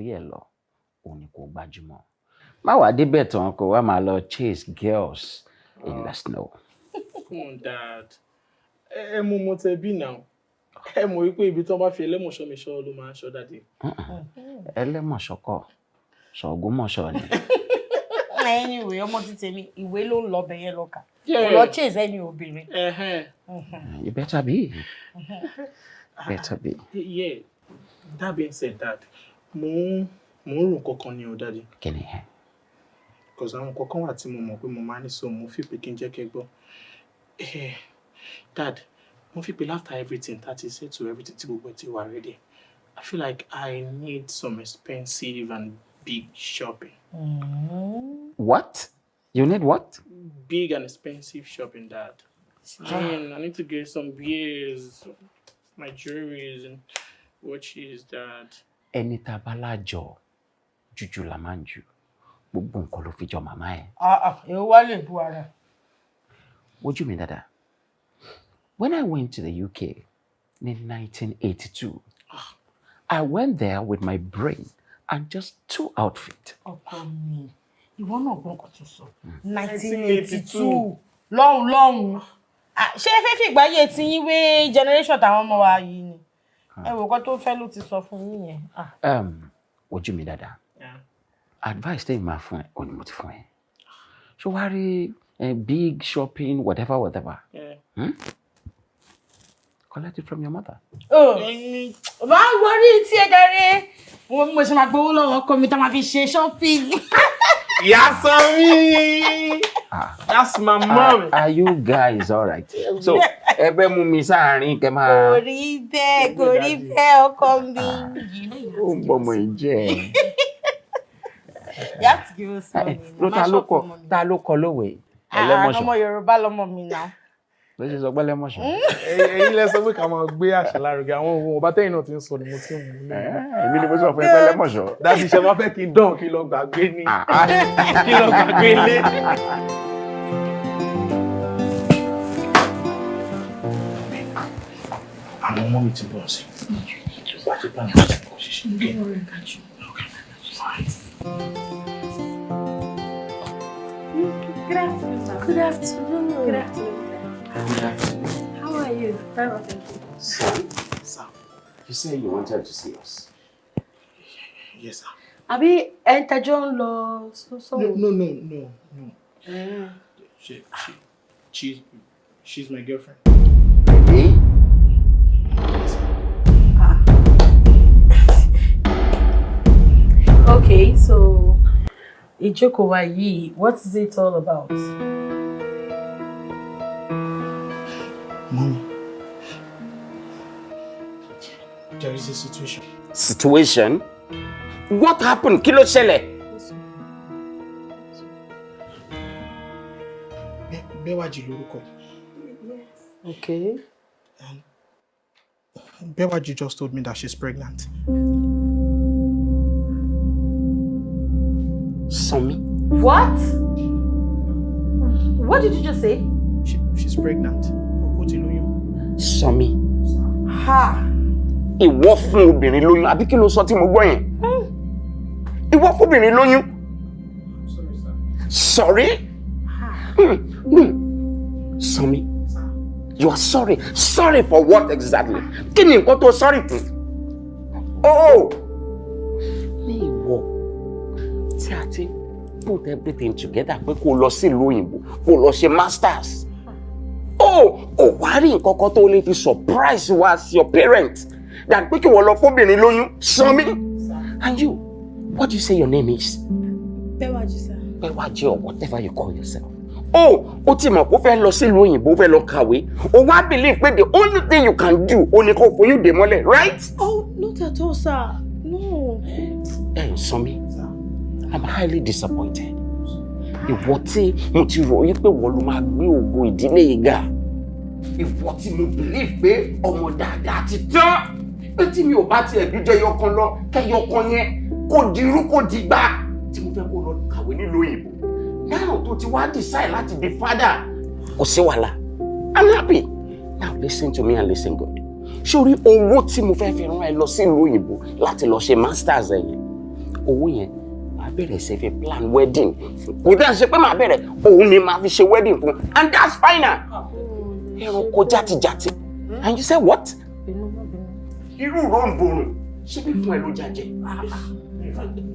torí ẹ̀ lọ, òun ni kò gbájúmọ́. Má wàá débẹ̀ tán kó wá máa lọ chase girls in the snow. Come on, Dad. Ẹ mú mo tẹ bí now. Ẹ mọ̀ wípé ibi tí wọ́n bá fi ẹlẹ́mọ̀ṣọ́ mi ṣọ́ ló máa ń ṣọ́, Daddy. Ẹlẹ́mọ̀ṣọ́ kọ́, ṣọ̀gúnmọ̀ṣọ́ ni. Anyway, ọmọ ti tèmi, ìwé ló ń lọ bẹ̀yẹn lọ kà. Kò lọ chase ẹni obìnrin. You better be. Better be. Yeah. That being said, Dad, mo ń rò kankan ni o, Daddy. Kí ni ẹ? Because àwọn kankan wà tí mo mọ̀ pé mo máa ní, so mo fi pé kí n jẹ́ kẹ́ gbọ́. Dad, mo fi pé after everything that is settle, everything tí gbogbo ẹ̀ ti wà ready, I feel like I need some expensive and big shopping. What? You need what? Big and expensive shopping, Dad. I mean, I need to get some beers, my jewelries and watches, Dad. Ẹni tá a bá lájọ, jújù la máa ń jù. Gbogbo nǹkan ló fi jọ màmá ẹ̀. Ah ah, èwo wá lè bu ara? Wojú mi dáadáa. When I went to the UK in 1982, I went there with my brain and just two outfits. Ọkọ mi, ìwọ náà gbọ́ nǹkan tó sọ. 1982 lọ́hùn lọ́hùn. Ah, ṣé ẹ fẹ́ fìgbà yé tí yín wé generation táwọn ọmọ wa yìí ni? Ẹ wò kọ́ tó fẹ́ ló ti sọ fún yín yẹn. Ah. Wojú mi dáadáa. Yeah. Advice tẹ́yìn máa fún ẹ, òní mo ti fún ẹ. Ṣé wàá rí big shopping, whatever, whatever? Yeah. Hmm? Collect it from your mother. Oh, máa ń wọrí tí ẹ darí. Mo ṣe máa gbowó lọ́wọ́ ọkọ mi tá máa fi ṣe shopping. Ìyá Sanmi! That's my mom. Are you guys alright? So, ẹ fẹ́ mú mi sáàárín kẹ máa. Kò rí bẹ́ẹ̀, kò rí bẹ́ẹ̀, ọkọ mi. Ó ń bọmọ ìjẹ́. You have to give us money. Ló ta ló kọ lówe? Ẹlẹ́mọ̀ṣọ́. Ọmọ Yorùbá lọmọ mi náà. Ló ṣe sọ pé ẹlẹ́mọ̀ṣọ́. Ẹ̀yin lẹ sọ pé ká máa gbé àṣà lárugẹ. Àwọn ohun ọba tẹ́yìn náà ti ń sọ ni mo ti ń mú ní. Èmi ni mo sọ fún ẹ pé ẹlẹ́mọ̀ṣọ́. Daddy, ṣe máa fẹ́ kí n dán kí n lọ gbàgbé ní. Kí n lọ gbàgbé ilé. Àwọn ọmọ mi ti bọ̀ sí. Wàá plan láti kọ́ ṣiṣẹ́. Don't worry, I got you. Okay, fine. Good afternoon, sir. Good afternoon. Good afternoon, sir. Good afternoon. How are you? Very well, thank you. Son, Sir. you say you wanted to see us. Yes, sir. Àbí ẹ̀ ń tẹjọ́ ń lọ sọ́wọ́? No, no, no, no. She's my girlfriend. Really? Yes, sir. Ah. Okay, so ìjókòó wa yìí, what is it all about? Mommy, there is a situation. Situation? What happened? Kí ló ṣẹlẹ̀? Bẹ́wàjì lórúkọ. Okay. And Bẹ́wàjì just told me that she's pregnant. Sanmi? What? What did you just say? She's pregnant. Ó ti lóyún. Sanmi. Ha! Ìwọ fún obìnrin lóyún, àbí kí ló sọ tí mo gbọ́ yẹn? Ìwọ fún obìnrin lóyún. Sorry, sir. Sorry? Sanmi, you are sorry. Sorry for what exactly? Kí ni nǹkan tó sorry fún? Oh! Ní ìwọ tí a ti put everything together pé kó lọ sílùú òyìnbó, kó lọ ṣe masters. Oh! Ó wá rí nǹkan kan tó lè fi surprise wa as your parent. That pé kí wọ́n lọ fóbìnrin lóyún. Sanmi! And you, what do you say your name is? Bẹ́wàjì, sir. Bẹ́wàjì or whatever you call yourself. Oh, ó ti mọ̀ kó fẹ́ lọ sílùú òyìnbó, fẹ́ lọ kàwé. Ó wá believe pé the only thing you can do, ó ní kó foyún dè mọ́lẹ̀, right? Oh, not at all, sir. No. Ẹ Sanmi, I'm highly disappointed. Ìwọ tí mo ti rò yí pé wọ́n ló máa gbé ògo ìdílé yìí ga. Ìwọ tí mo believe pé ọmọ dáadáa ti tán. Pé tí mi ò bá tiẹ̀ bí jẹyọ kan lọ, kẹyọ kan yẹn kó dirú kó digbá. Tí mo fẹ́ kó lọ kàwé nílùú òyìnbó. Now tó ti wá decide láti di father, kò sí wàhálà. I'm happy. Now listen to me and listen good. Sórí owó tí mo fẹ́ fi rán ẹ lọ sílùú òyìnbó láti lọ ṣe masters ẹ yẹn, Owó yẹn, màá bẹ̀rẹ̀ sí fi plan wedding. Kò dá ṣe pé màá bẹ̀rẹ̀, òun ni màá fi ṣe wedding fún, and that's final. Ẹranko játijàti, and you say what? Irú ròǹbòrùn ṣé bí fún ẹ ló jàjẹ.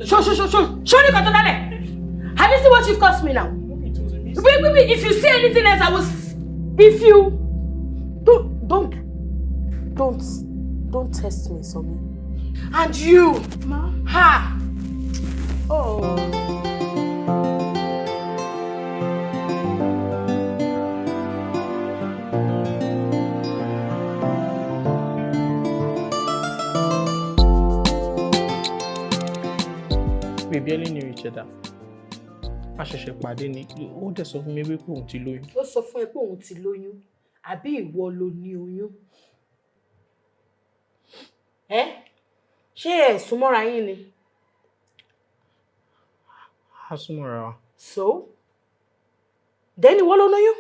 Ṣó ṣó ṣó ṣó ṣó ní kan tó dálẹ̀. Have you seen what you've cost me now? Wait, wait, wait. If you say anything else, I will. If you don't, don't, don't, don't test me, Somi. And you, Ma? Ha! Oh. We barely knew each other. A ṣẹ̀ṣẹ̀ pàdé ni, ó dẹ̀ sọ fún mi wípé òun ti lóyún. Ó sọ fún ẹ pé òun ti lóyún, àbí ìwọ ló ní oyún? Ẹ ṣé ẹ súnmọ́ra yín ni? A súnmọ́ra wa. So then ìwọ ló lóyún.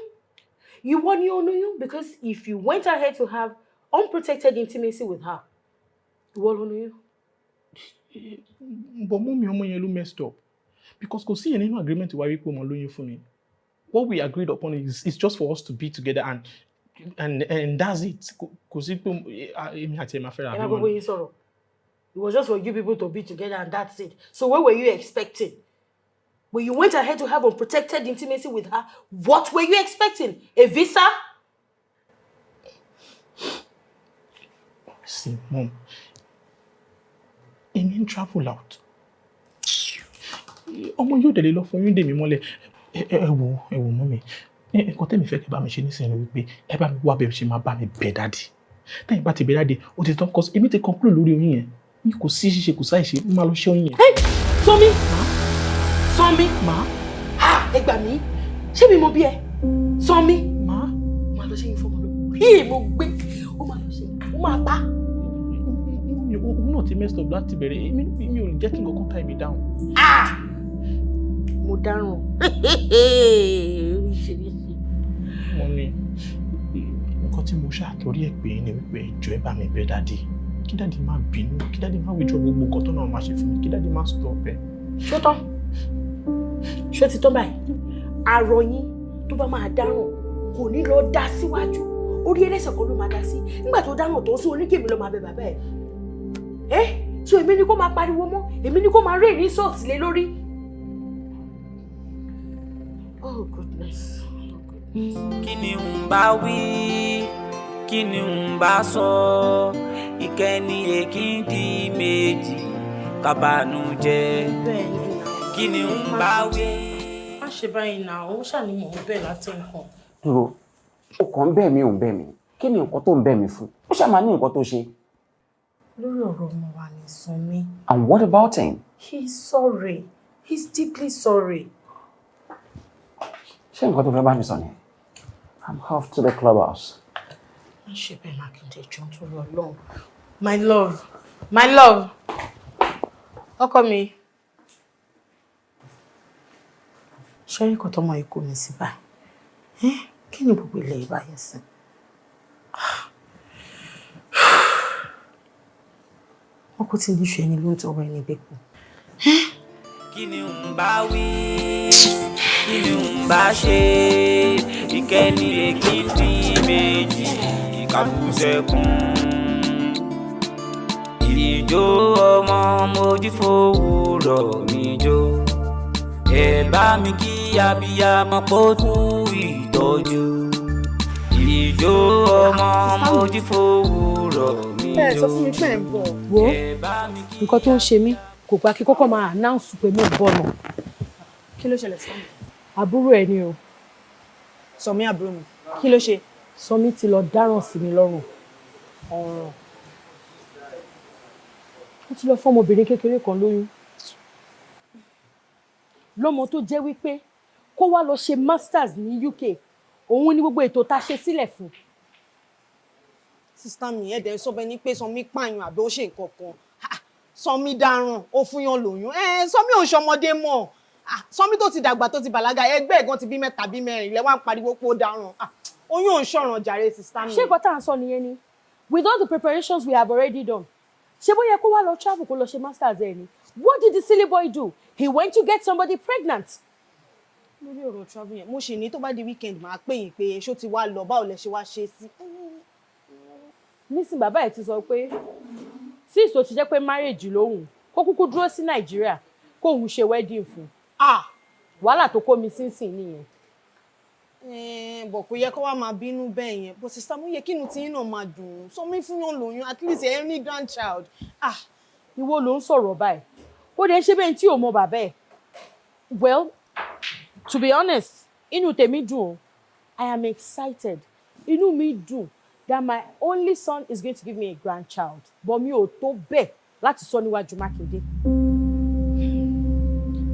Ìwọ ni ó lóyún, because if you went ahead to have unprotected intimacy with her, ìwọ ló lóyún. But mummy, ọmọ yẹn ló messed up, because kò sí yẹn nínú agreement wa wípé ọmọ lóyún fún mi. What we agreed upon is just for us to be together and that's it. Kò sí pé èmi àti ẹ̀ máa fẹ́ra Ẹ má àbí gbogbo wọn. yín sọ̀rọ̀. It was just for you people to be together and that's it. So what were you expecting? When you went ahead to have unprotected intimacy with her, what were you expecting? A visa? See, Mom, èmi ń travel out. Ọmọ yóò dẹ̀ lè lọ fún oyún dè mí mọ́lẹ̀. Ẹ wò mummy, nǹkan tẹ́mi fẹ́ kẹ́ bá mi ṣe nísìnyí ni wípé ẹ bá mi wá bẹ́ẹ̀ ṣe máa bá mi bẹ̀ daddy. Tẹ́yìn bá ti bẹ̀ daddy, ó ti tán, cause èmi ti conclude lórí oyún yẹn. Mi kò sí ṣíṣe, kò sáì ṣe, mo máa lọ ṣẹ́ oyún yẹn. Hey, Sọmi! Sọmi! Ma? Ha! Ẹ gbà mí. Ṣé mi mo bí ẹ? Sọmi! Ma? Máa lọ ṣe yín fọmọ lọ. Yíì mo gbé. Ó máa lọ ṣe. Ó máa pa. Mummy, òun náà ti messed up láti bẹ̀rẹ̀. Èmi ò lè jẹ́ kí nǹkan kan tie me down. Ah! Mo dáràn. Oríṣiríṣi. Mummy, nǹkan tí mo ṣàtòrí ẹ̀ pé ni wípé ẹ jọ̀ọ́, ẹ bá mi bẹ̀ daddy. Kí daddy má bínú, kí daddy má withdraw gbogbo nǹkan tó náà máa ṣe fún mi, kí daddy má stop ẹ̀. Ṣó tán? Ṣó ti tán báyìí? Àrọ̀ yín tó bá máa dáràn kò ní lọ dá síwájú. Orí ẹlẹ́sẹ̀ kan ló máa dá sí. Nígbà tó dáràn tó ń sún oníkèmí ló máa bẹ bàbá ẹ̀. Ẹ́ so èmi ni kó máa pariwo mọ́, èmi ni kó máa rain insult lé lórí. Oh goodness. Oh goodness. Kí ni ń bá wí? Kí ni ń bá sọ? Ìkẹ́ni èkí di méjì kábànújẹ́. Bẹ́ẹ̀ ni náà. Kí ni ń bá wí. Má ṣe báyìí náà, ó ṣàní mò ń bẹ̀ láti nǹkan. Dúró, ó kàn ń bẹ̀ mí, ò ń bẹ̀ mí. Kí ni nǹkan tó ń bẹ̀ mí fún? Ó ṣáà máa ní nǹkan tó ṣe. Lórí ọ̀rọ̀ ọmọ wa ní Sanmi. And what about him? He's sorry. He's deeply sorry. Ṣé nǹkan tó fẹ́ bá mi sọ ni? I'm off to the clubhouse. Má ṣe bẹ́ẹ̀, Mákindé, jọ̀ọ́, nítorí Ọlọ́run. My love, my love. Ọkọ mi. Ṣé rí nǹkan tọmọ ikú mi sí báyìí? Ẹ́, kí ni gbogbo ilẹ̀ ìbáyẹn sí? Wọ́n kò tí ní ṣe ẹni ló ń tọrọ ẹni bẹ́ẹ̀ kú. Kí ni ń bá wí? Kí ni ń bá ṣe? Ìkẹ́ni èkì di méjì ìkàbùsẹ̀kùn. Ìjó ọmọ mojú fowórọ̀ mi jó. Ẹ bá mi kí abiyamọ pọ̀ kú ìtọ́jú. Ìjó ọmọ mojú fowórọ̀ mi Ẹ jó. sọ fún mi pé ẹ ń bọ̀. Wo, Ẹ bá mi kí nǹkan tó ń ṣe mí kò gbà kí kọ́kọ́ máa announce pé mo ń bọ̀ nà. Kí ló ṣẹlẹ̀ sọ́mi? Àbúrò ẹ ni o. Sọmi àbúrò mi. Kí ló ṣe? Sọmi ti lọ dáràn sí mi lọ́rùn. Ọ̀ràn. Ó ti lọ fún ọmọbìnrin kékeré kan lóyún. Lọ́mọ tó jẹ́ wípé kó wá lọ ṣe masters ní UK, òun ni gbogbo ètò tá a ṣe sílẹ̀ fún. Sister mi, ẹ̀dẹ̀ sọ bẹ́ẹ̀ ni pé Sọmi pààyàn àbí ó ṣe nǹkan kan. Ah, Sọmi dáràn, ó fún yàn lóyún. Ẹ Sọmi ò ń ṣọmọdé mọ́. Ah, Sọmi tó ti dàgbà, tó ti bàlágà, ẹgbẹ́ ẹ̀gán ti bí mẹ́ta bí mẹ́rin, ilẹ̀ wa ń pariwo pé ó dáràn. Ah, oyún ò ń ṣọ̀ràn jàre, sister mi. Ṣé nǹkan tá à ń sọ nìyẹn ni? With all the preparations we have already done, ṣé bóyá kó wá lọ travel kó lọ ṣe masters ẹ ni? What did the silly boy do? He went to get somebody pregnant. Lórí ọ̀rọ̀ travel yẹn, mo ṣì ní tó bá di weekend, máa pè yín pé ṣó ti wá lọ, báwo lẹ ṣe wá ṣe sí. Nísìn bàbá ẹ̀ ti sọ pé since tó ti jẹ́ pé marriage lóhùn, kó kúkú dúró sí Nàìjíríà kóun ṣe wedding fún. Ah. Wàhálà tó kó mi sínsìn nìyẹn. Bọ̀ kò yẹ kó wá máa bínú bẹ́ẹ̀ yẹn. But sister, mo yẹ kí inú tiyín náà máa dùn. Sanmi fún yàn lóyún, at least ẹ ní grandchild. Ah. Ìwọ ló ń sọ̀rọ̀ báyìí. Ó dẹ̀ ń ṣe bẹ́ẹ̀ tí ò mọ bàbá ẹ̀. Well, to be honest, inú tèmi dùn o. I am excited. Inú mi dùn that my only son is going to give me a grandchild. But mi ò tó bẹ́ẹ̀ láti sọ níwájú Mákindé.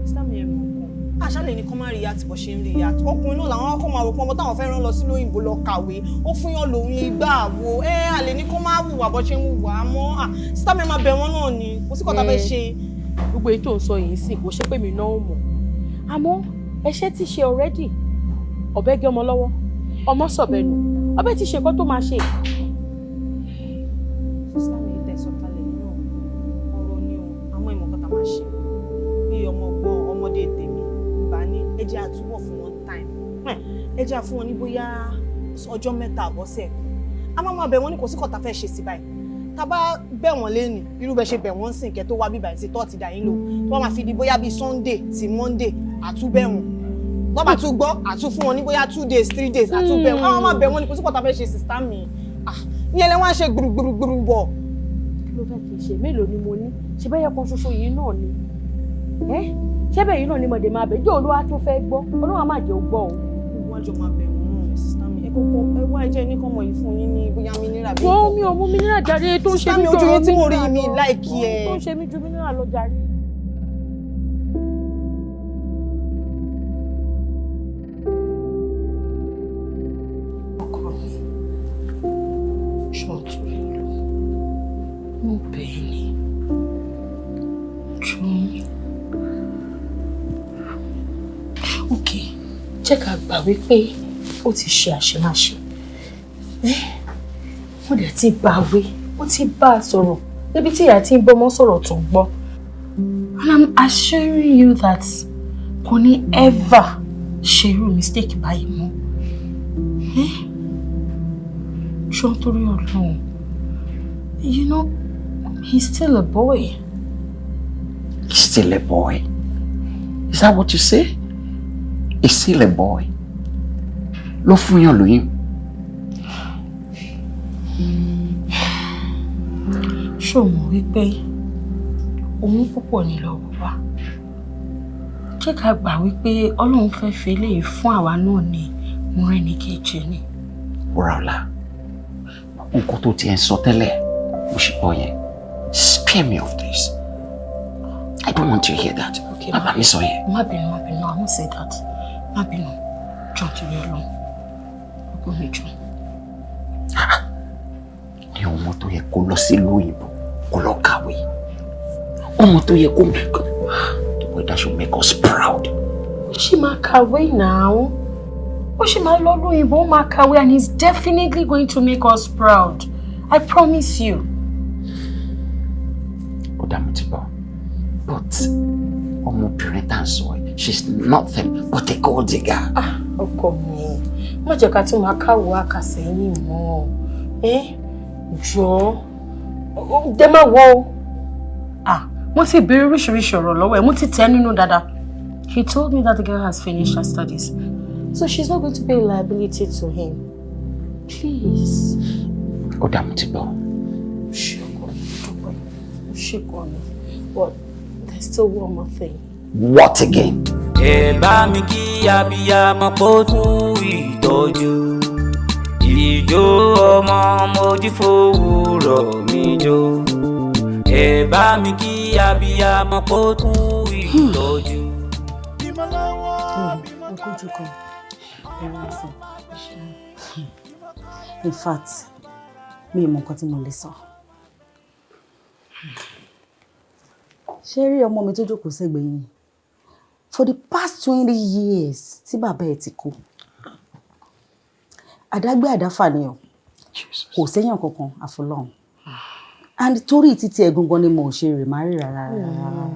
Sister mi, ẹ mọ̀ nǹkan. Àṣàlẹ̀ ni kọ́ máa rí àti bó ṣe ń rí àti ọkùnrin náà làwọn kọ́ máa rò pé ọmọ táwọn fẹ́ rán lọ sí lóyìnbó lọ kàwé, ó fún yàn lòun igbá àwo ẹ àlè ní kọ́ máa hùwà bó ṣe ń hùwà mọ́. Sister mi, máa bẹ̀ wọ́n náà ni, kò sí kọ́ta fẹ́ ṣe. Gbogbo èyí tó ń sọ yìí sì kò ṣe pé mi náà ò mọ̀. Àmọ́ ẹ̀ṣẹ̀ ti ṣe already. Ọ̀bẹ gé ọmọ lọ́wọ́. Ọmọ sọ̀bẹ nù. Ọbẹ̀ ti ṣe nǹkan tó máa ṣe. Sister mi, tẹ̀sán kalẹ̀ náà ọ̀rọ̀ ni o. Àwọn ìmọ̀ kan tá máa ṣe bí ọmọ ọgbọ́n ọmọdé tèmi bá ní, ẹ jẹ́ àtúbọ̀ fún wọn time, ẹ jẹ́ àfún wọn ní bóyá ọjọ́ 3 àbọ̀sẹ̀ kan. A máa máa bẹ̀ wọ́n ní, kò sí kọ̀tà fẹ́ ṣe sí báyìí. Tá a bá bẹ̀ wọ́n lẹ́nì, irú bẹ́ẹ̀ ṣe bẹ̀ wọ́n sìn kẹ́ tó wá bíbá sí tó ti dà yín lò, tó wọ́n máa fi di bóyá bíi Sunday sí Monday, àtúbẹ̀ wọn. Tó bá tún gbọ́, àtún fún wọn ní bóyá 2 days, 3 days, àtúbẹ̀ wọn. A máa bẹ̀ wọ́n ní, kò sí kọ̀tà fẹ́ ṣe. Sister mi, ah, ìyẹn lẹ wọ́n á ṣe gbùrùgbùrùgbùrù bọ̀. Kí ló fẹ́ kí n ṣe? Mélòó ni mo ní? Ṣe bẹ́ẹ̀ yẹ kan ṣoṣo yìí náà ni? Ẹ́ ṣé bẹ́ẹ̀ yìí náà ni mọ̀dé máa bẹ̀ jẹ́ olúwa tó fẹ́ gbọ́? Olúwa má jẹ́ ó gbọ́ o. Gbogbo àjọ máa bẹ̀ wọ́n náà ni. Sister mi, ẹ kọ́kọ́ ẹ wá, ẹ jẹ́ ní kọ́mọ yìí fún yín ní bóyá mineral bí. Wo, mi ò mú mineral jáde tó ń ṣe Sister mí mi, ojú jọ̀rọ̀ yín tí mo rí mineral mi lọ. Like ẹ. Tó ń ṣe mí ju mineral lọ jàre. Ọkọ mi, ṣọ́ọ̀tù rẹ lọ, mo bẹ̀ ẹ́ ni, jọ̀ọ́. Ok, jẹ́ ká gbà wípé ó ti ṣe àṣemáṣe. Wọ́n dẹ̀ ti bá wí, ó ti bá a sọ̀rọ̀ níbi tí ìyá ti ń bọ́mọ sọ̀rọ̀ tó ń gbọ́. And I'm assuring you that kò ní ever ṣe irú mistake báyìí mọ́. Ṣọ́ nítorí Ọlọ́run. You know, he's still a boy. He's still a boy. Is that what you say? He's still a boy. Ló fún yàn lóyún. Ṣó mọ̀ wípé òun púpọ̀ ní lọ́wọ́ wa? Jẹ́ ká gbà wípé Ọlọ́run fẹ́ fi eléyìí fún àwa náà ní Mọ́rẹ́níkejì ni. Wúràọlá, nǹkan tó tiẹ̀ ń sọ tẹ́lẹ̀, mo ṣe gbọ́ yẹn. Spare me of this. I don't want to hear that. Okay, Bàbá mi sọ yẹn. Má bínú, má bínú, I won't say that. Má bínú. Jọ̀ọ́, torí Ọlọ́run. Ọkọ mi, jọ̀ọ́. Ní ọmọ tó yẹ kó lọ sílùú òyìnbó kó lọ kàwé. Ọmọ tó yẹ kó, the boy that should make us proud. Ó ṣì máa kàwé now. Ó ṣì máa lọ lóyìnbó, ó máa kàwé, and he's definitely going to make us proud. I promise you. Ó dá, mi ti bọ̀. But ọmọbìnrin tá à ń sọ ẹ, she's nothing but a gold digger. Ah, ọkọ mi, má jẹ́ ká tún máa káwọ́ àkàsẹ́yìn mọ́. Ẹ́ jọ̀ọ́, dé má wọ́ o. Ah, mo ti béèrè oríṣiríṣi ọ̀rọ̀ lọ́wọ́ ẹ̀, mo ti tẹ́ nínú dáadáa. He told me that the girl has finished her studies, so she's not going to be a liability to him. Please. Ó dá, mo ti gbọ́. Ṣé ọkọ mi, dúpẹ́. Ṣé ọkọ mi. But there's still one more thing. What again? Ẹ bá mi kí abiyamọ kó kú ìtọ́jú ìjó ọmọ mojú fowórọ̀ mi jó. Ẹ bá mi kí abiyamọ kó kú ìtọ́jú. Ojú kan ẹ̀rọ ọ̀sán. In fact, mi ò mọ nǹkan tí mo lè sọ. Ṣé rí ọmọ mi tó jókòó sẹ́gbẹ̀ẹ́ yìí, for the past 20 years tí bàbá ẹ̀ ti kú, àdágbé àdáfà ni o, kò séyàn kankan àfọlọ́run. And torí títí ẹ̀ gangan ni mo ò ṣe remarry rárá rárá.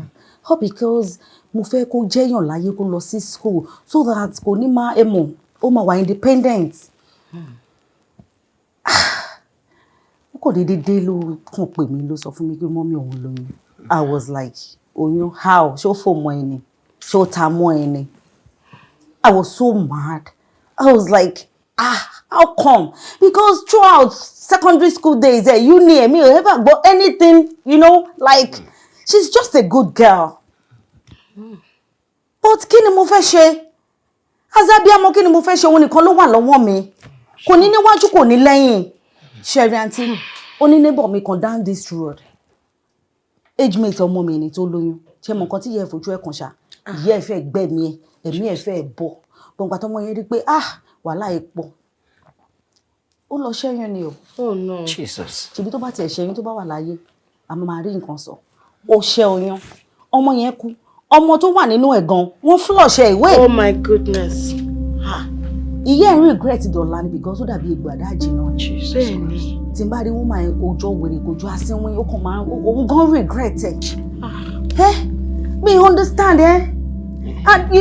All because mo fẹ́ kó jẹ́yàn láyé, kó lọ sí school, so that kò ní máa ẹ mọ̀, ó máa wà independent. Ó kò déédéé dé, ló kàn pè mí, ló sọ fún mi pé mummy, òun lóyún. I was like, "Oyún? How? Ṣé ó fò mọ́ ẹni? Ṣé ó ta mọ́ ẹni?" I was so mad. I was like, "Ah, how come?" Because throughout secondary school days, uni, mi ò ever gbọ́ anything, like, she's just a good girl. But kí ni mo fẹ́ ṣe? As abiyamọ, kí ni mo fẹ́ ṣe? Òun nìkan ló wà lọ́wọ́ mi. Kò ní níwájú, kò ní lẹ́yìn. Ṣẹ̀rí àǹtí, ó ní neighbor mi kan down this road. Age mate ọmọ mi ni tó lóyún. Ṣé mo nǹkan tí ìyá ẹ̀ fojú ẹ̀ kan ṣá? Ìyá ẹ̀ fẹ́ gbẹ̀mí ẹ̀, ẹ̀mí ẹ̀ fẹ́ bọ̀. Gbọ̀ngbà tọmọ yẹn rí pé, ah, wàhálà ẹ̀ pọ̀. Ó lọ ṣẹ́yún ni o. Oh no. Jesus. Ṣebí tó bá tiẹ̀ ṣẹ́yún, tó bá wà láyé, a máa rí nǹkan sọ. Ó ṣẹ́ oyún. Ọmọ yẹn kú. Ọmọ tó wà nínú ẹ̀ gan, wọ́n flush ẹ̀ away. Oh my goodness. Ìyá ẹ̀ regret dọ̀la ni, because ó dàbí egbò àdáàjì náà. Bẹ́ẹ̀ni. Tí n bá rí woman yẹn, kò jọ wèrè, kò jọ asínwín, ó kàn máa ń òun gan regret ẹ̀. Ẹ mi understand ẹ. And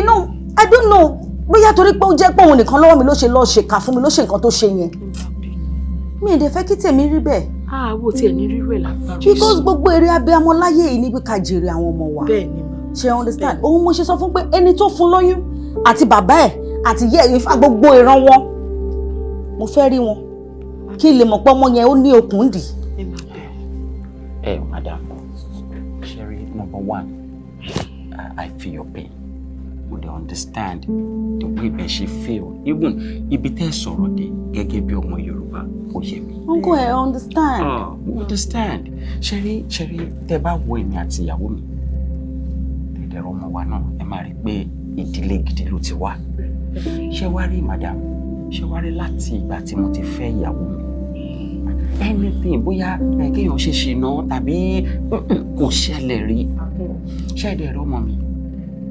I don't know bóyá torí pé ó jẹ́ pé òun nìkan lọ́wọ́ mi ló ṣe lọ́ọ́ ṣèkà fún mi, ló ṣe nǹkan tó ṣe yẹn. Mi ì dẹ̀ fẹ́ kí tèmi rí bẹ́ẹ̀. Àwo tiẹ̀ ní rírú ẹ̀ lágbára. Because gbogbo èrè abiyamọ láyé yìí ní pé ká jèrè àwọn ọmọ wa. Bẹ́ẹ̀ni ma. Ṣe understand? Òun mo ṣe sọ fún pé ẹni tó fún lóyún àti bàbá ẹ̀ àti ìyá ẹ̀, ifá, gbogbo ìran wọn, mo fẹ́ rí wọn kí n lè mọ̀ pé ọmọ yẹn ó ní okùn dì. Ẹ má bẹ̀rù. Ẹ madam Sherry, number one, I feel your pain. Mo dey understand the way bẹ́ẹ̀ ṣe feel. Even ibi tẹ́ sọ̀rọ̀ dé, gẹ́gẹ́ bí ọmọ Yorùbá, ó yé mi. Uncle, I understand. Ah, mo understand. Sherry, Sherry, tẹ́ bá wo èmi àti ìyàwó mi, tẹ̀dẹ̀rọ̀ ọmọ wa náà, ẹ máa rí i pé ìdílé gidi ló ti wá. Ṣé wá rí, madam, ṣé wá rí, láti ìgbà tí mo ti fẹ́ ìyàwó mi, anything, bóyá ẹ kéèyàn ṣe ṣìnà tàbí kò ṣẹlẹ̀ rí. Ṣé ẹ̀dẹ̀ ọmọ mi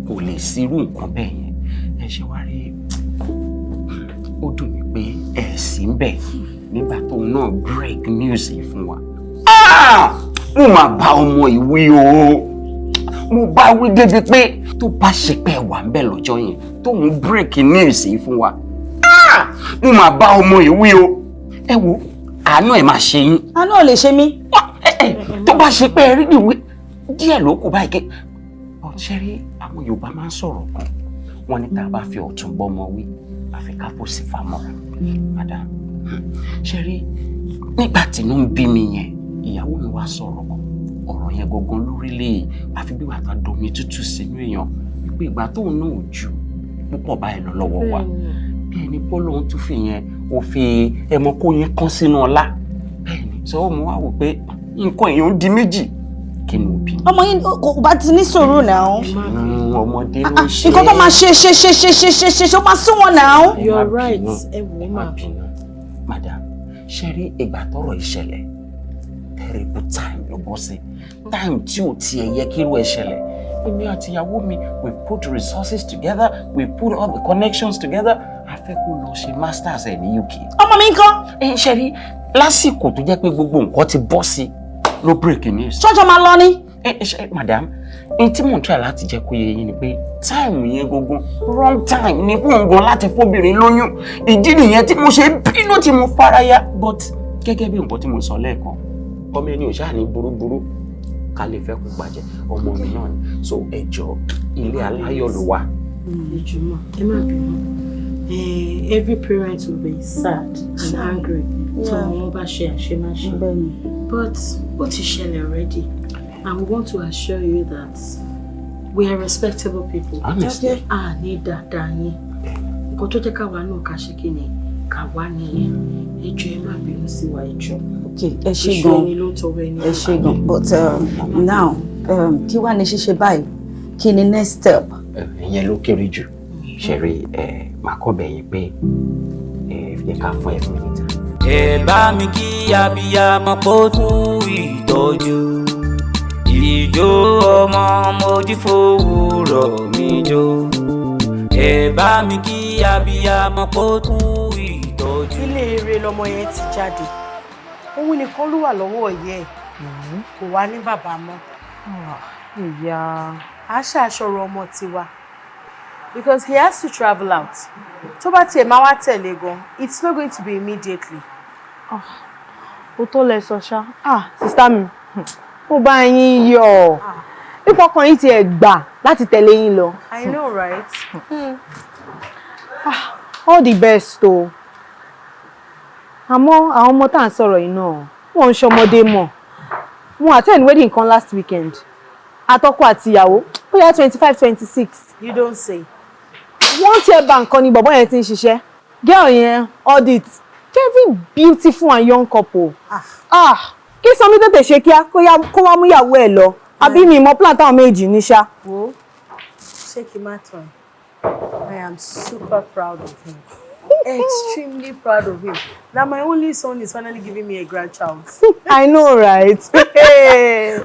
kò lè sírú nǹkan bẹ́ẹ̀ yẹn. Ẹ ṣe wá rí, ó dùn mí pé ẹ sì ń bẹ̀ nígbà tóun náà break news yìí fún wa. Ah! Mo máa bá ọmọ ìwí o, mo bá wí débi pé tó bá ṣe pé ẹ wà ń bẹ̀ lọ́jọ́ yẹn tóun break news yìí fún wa. Ah! Mo máa bá ọmọ ìwí o. Ẹ wo, àánú ẹ máa ṣe yín. Àánú ò lè ṣe mí. Tó bá ṣe pé ẹ rí ìwé díẹ̀ ló kù báyìí ké ṣe rí, àwọn Yorùbá máa ń sọ̀rọ̀ kan, wọ́n ní tá a bá fi ọ̀tún bọ́mọ wí, àfi ká fò sí famọ́ra. Madam ṣe rí, nígbà tí inú ń bí mi yẹn, ìyàwó mi wá sọ̀rọ̀ kan, ọ̀rọ̀ yẹn gangan lórílẹ̀, àfi bí wàá ta domi tútù sínú èèyàn, wípé ìgbà tóun náà ò ju púpọ̀ báyìí lọ lọ́wọ́ wa, bí ẹni pọ́ lóun tún fi yẹn òfin ẹmọ kó yẹn kán sínú ọlá. Bẹ́ẹ̀ ni sọ, mo wá wò pé nǹkan èèyàn ń di méjì, kí ni òbí mi. Ọmọ yín kò bá ti ní sùúrù náà. Ọmọdé ló ń ṣe. Nǹkan tó máa ṣe ṣe ṣe ṣe ṣe ṣe ṣe ṣe, ó máa sún wọn náà. You are right. Ẹ wò ó mà. Madam ṣe rí, ìgbà tọ́rọ̀ ìṣẹ̀lẹ̀, terrible time ló bọ́ sí, time tí ò tiẹ̀ yẹ kí irú ẹ̀ ṣẹlẹ̀. Èmi àti ìyàwó mi, we put resources together, we put all the connections together, a fẹ́ kó lọ ṣe masters ẹ̀ ní UK. Ọmọ mi ńkọ́? Ẹ ṣe rí, lásìkò tó jẹ́ pé gbogbo nǹkan ti bọ́ sí ló break news. Ṣọ́jọ́ máa lọ ní. Ẹ ṣe madam, n tí mò ń try láti jẹ́ kó yé yín ni pé time yẹn gangan, wrong time ni fún òun gan láti fóbìnrin lóyún. Ìdí nìyẹn tí mo ṣe bínú, tí mo faraya. But gẹ́gẹ́ bí nǹkan tí mo sọ lẹ́ẹ̀kan, ọmọ ẹni ò ṣáà ní burúburú ká lè fẹ́ kó bàjẹ́, ọmọ mi náà ni. So ẹ jọ̀ọ́, ilé aláyọ̀ ló wà. Ẹ jọ̀ọ́ mà, ẹ má bínú. Every parent will be sad and angry tí wọn bá ṣe àṣemáṣe, but ó ti ṣẹlẹ̀ already, and we want to assure you that we are respectable people. Honestly. A ní dáadáa yín, nǹkan tó jẹ́ káwa náà ká ṣe kí ni ká wá nìyẹn. Ẹ jọ̀ọ́, ẹ má bínú sí wa, ẹ jọ̀ọ́. Ok, ẹ ṣé Iṣu gan. ẹni ló ń tọwọ́ ẹni. Ẹ ṣé gan, but now, kí wàá ní ṣíṣe báyìí? Kí ni next step? Ìyẹn ló kéré jù. Ṣẹ̀rí ẹ, màá kọ́ bẹ̀ yín pé ẹ yẹ ká fún ẹ fún mi níta. Ẹ bá mi kí abiyamọ kó kú ìtọ́jú. Ìjó ọmọ mojú fowórọ̀ mi jó. Ẹ bá mi kí abiyamọ kó kú ìtọ́jú. Ilé eré lọmọ yẹn ti jáde, òun nìkan ló wà lọ́wọ́ ìyá ẹ̀. Kò wá ní bàbá mọ́. Ìyá. A ṣàṣọrọ ọmọ tiwa because he has to travel out. Tó bá tiẹ̀ máa wá tẹ̀lé gan, it's not going to be immediately. Ó tó lẹ sọ ṣá. Ah, sister mi, mo bá yín yọ̀. Ipò ọkàn yín tiẹ̀ gbà láti tẹ̀lé yín lọ. I know, right? Ah, all the best o. Àmọ́ àwọn ọmọ tá à ń sọ̀rọ̀ yìí náà, wọ́n ń ṣọmọdé mọ̀. Mo attend wedding kan last weekend. Àtọkọ àti ìyàwó, bóyá 25, 26. You don't say. Wọ́n tiẹ̀ bá nǹkan ni bọ̀bọ́ yẹn ti ń ṣiṣẹ́. Girl yẹn audit. Very beautiful and young couple. Ah, kí Sanmi tètè ṣe kíá kó yá kó wá mú ìyàwó ẹ̀ lọ. Àbí mi mọ plan táwọn méjì ní ṣá. Wo, ṣé kí n má tàn ẹ́? I am super proud of him. Extremely proud of him. That my only son is finally giving me a grandchild. I know, right?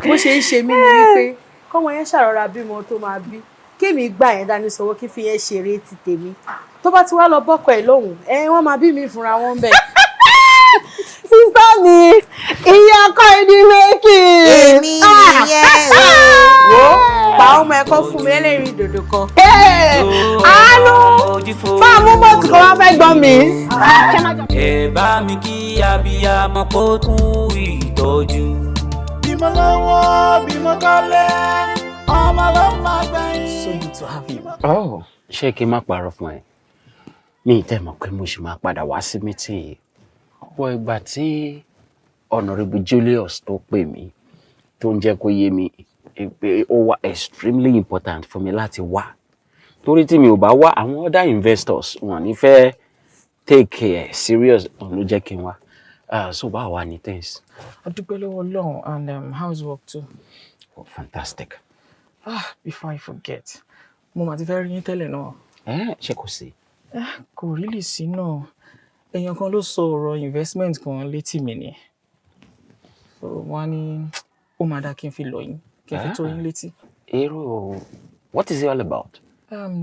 Bó ṣe ń ṣe mí ni wípé kọ́mọ yẹn ṣàrọ̀ra bímọ tó máa bí. Kémi gbà yẹn dání sọ́wọ́ kí fi yẹn ṣeré ti tèmi. Tó bá ti wá lọ bọ́kọ ẹ̀ lóhùn, ẹ wọ́n máa bí mi fúnra wọn bẹ́ẹ̀. Sister mi, ìyá ọkọ ìdí méjì. Èmi nìyẹn o. Wo, pa ọmọ ẹ̀kọ́ fún mi ẹlẹ́rìí dòdò kan. Àánú fáàmù bọ́ọ̀tù kan wá fẹ́ gbọ́ mi. Ẹ bá mi kí abiyamọ kó kú ìtọ́jú. Bímọ lọ́wọ́, bímọ kọ́lé, ọmọ ló máa gbẹ̀yìn. So good to have you. Oh, ṣé kí n má parọ́ fún ẹ? Mi ì tẹ́ mọ̀ pé mo ṣì máa padà wá sí meeting yìí. Ọ̀pọ̀ ìgbà tí Honourable Julius tó pè mí, tó ń jẹ́ kó yé mi pé ó wà extremely important fún mi láti wá. Torí tí mi ò bá wá, àwọn other investors wọn ní fẹ́ take it serious, òun ló jẹ́ kí n wá. So báwo wà ní things? A dúpẹ́ lọ́wọ́ Ọlọ́run. And how's work too? Oh, fantastic. Ah, before I forget, mo mà ti fẹ́ rí yín tẹ́lẹ̀ náà. Ẹ ṣé kò sí? Eh, kò really sí náà. Èèyàn kan ló sọ ọ̀rọ̀ investment kan létí mi ni. So wọ́n á ní ó máa dáa kí n fi lọ̀ yín, kí n fi tó yín létí. Èrò, what is it all about?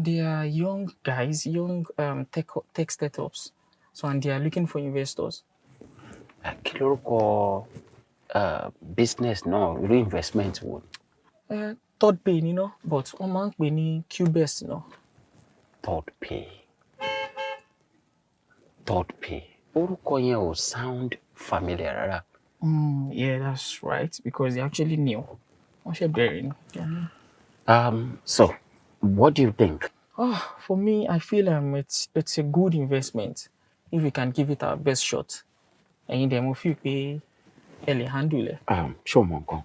They are young guys, young tech startups. So and they are looking for investors. Kí lorúkọ business náà, irú investment wo? Third Pay ni ná, but wọ́n máa ń pè ní Qbest náà. Third Pay. Third Pay. Orúkọ yẹn ò sound familiar rárá. Yeah, that's right, because they actually new. Wọ́n ṣe bẹ̀rẹ̀ ni. So, what do you think? Oh, for me, I feel it's a good investment if we can give it our best shot. Ẹ̀yin dẹ̀ mo feel pé ẹ lè handle ẹ̀. Ṣé o mọ̀ nǹkan?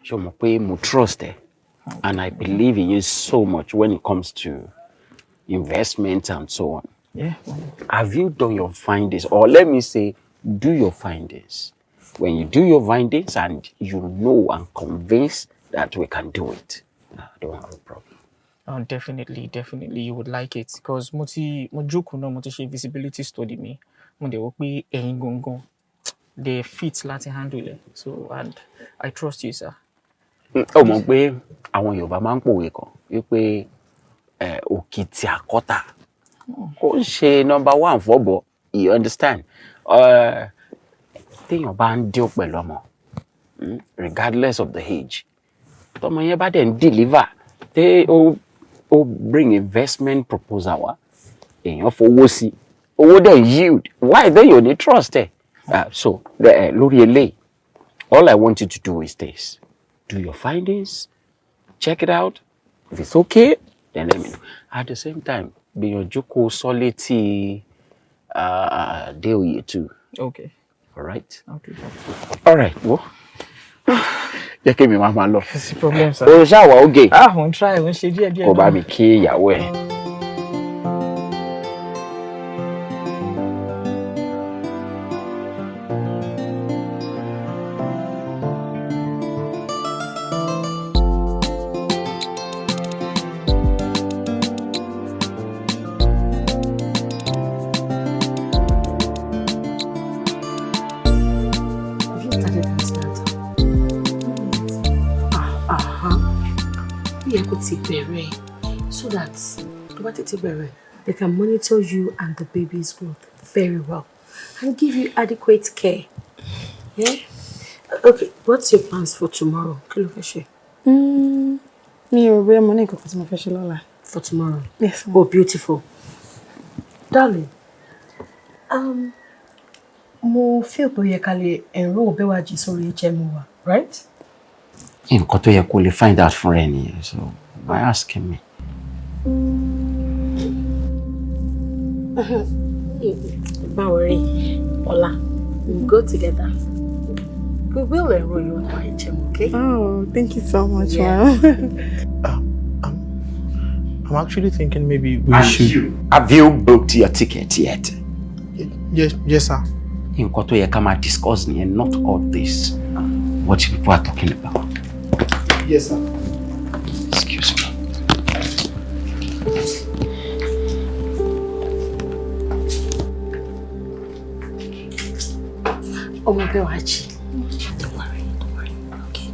Ṣé o mọ̀ pé mo trust ẹ and I believe in you so much when it comes to investment and so on. Yeah. Have you done your findings? Or let me say, do your findings. When you do your findings and you know and convince that we can do it, I don't have a problem. Oh, definitely, definitely you would like it because mo ti mo jókòó náà, mo ti ṣe feasibility study mi, mo dẹ̀ wò pé ẹ̀yin gangan they fit láti handle ẹ̀, so and I trust you, sir. Ó mọ̀ pé àwọn Yorùbá máa ń pòwe kan wípé òkìtì àkọ́tà kò ń ṣe number one fọ́bọ̀, you understand? Téèyàn bá ń deal pẹ̀lú ọmọ, regardless of the age, tọmọ yẹn bá dẹ̀ ń deliver, tẹ́ ó bring investment proposal wá, èèyàn fowó sí, owó dẹ̀ yield, why then you ní trust ẹ̀? So lórí eléyìí, all I want you to do is this: do your findings, check it out. If it's okay, then let me know. At the same time, gbìyànjú kó sọ létí Déoyè too. Okay. All right. I'll do that. All right, wo, jẹ́ kí mi máa máa lọ. Kò sí problem, sir. O ṣáà wà ógè. Ah, mo ń try, mo ń ṣe díẹ̀ díẹ̀. Kó bá mi kí ìyàwó ẹ̀. Have you started antenatal? Ah, ah, ó yẹ kó ti bẹ̀rẹ̀ so that tó bá tètè bẹ̀rẹ̀, they can monitor you and the baby's growth very well and give you adequate care. Yeah? Okay, what's your plans for tomorrow? Kí ló fẹ́ ṣe? Mi ò rí, mo ní nǹkan kan tí mo fẹ́ ṣe lọ́la. For tomorrow? Yes. Oh, beautiful. Darling, mo feel pé ó yẹ ká lè enroll Bẹ́wàjì sórí HMO wa, right? Nǹkan tó yẹ kó lè find out fúnra ẹ nìyẹn, so why asking me? Má worry, Ọlá, we'll go together. We will enroll you on our HMO, okay? Oh, thank you so much, Yeah. ma'am. I'm actually thinking maybe we And should. you, have you booked your ticket yet? Yes, sir. Nǹkan tó yẹ ká máa discuss nìyẹn, not all this. What you people are talking about. Yes, sir. Excuse me. Ọmọ Bẹ́wàjì, don't worry, don't worry, okay?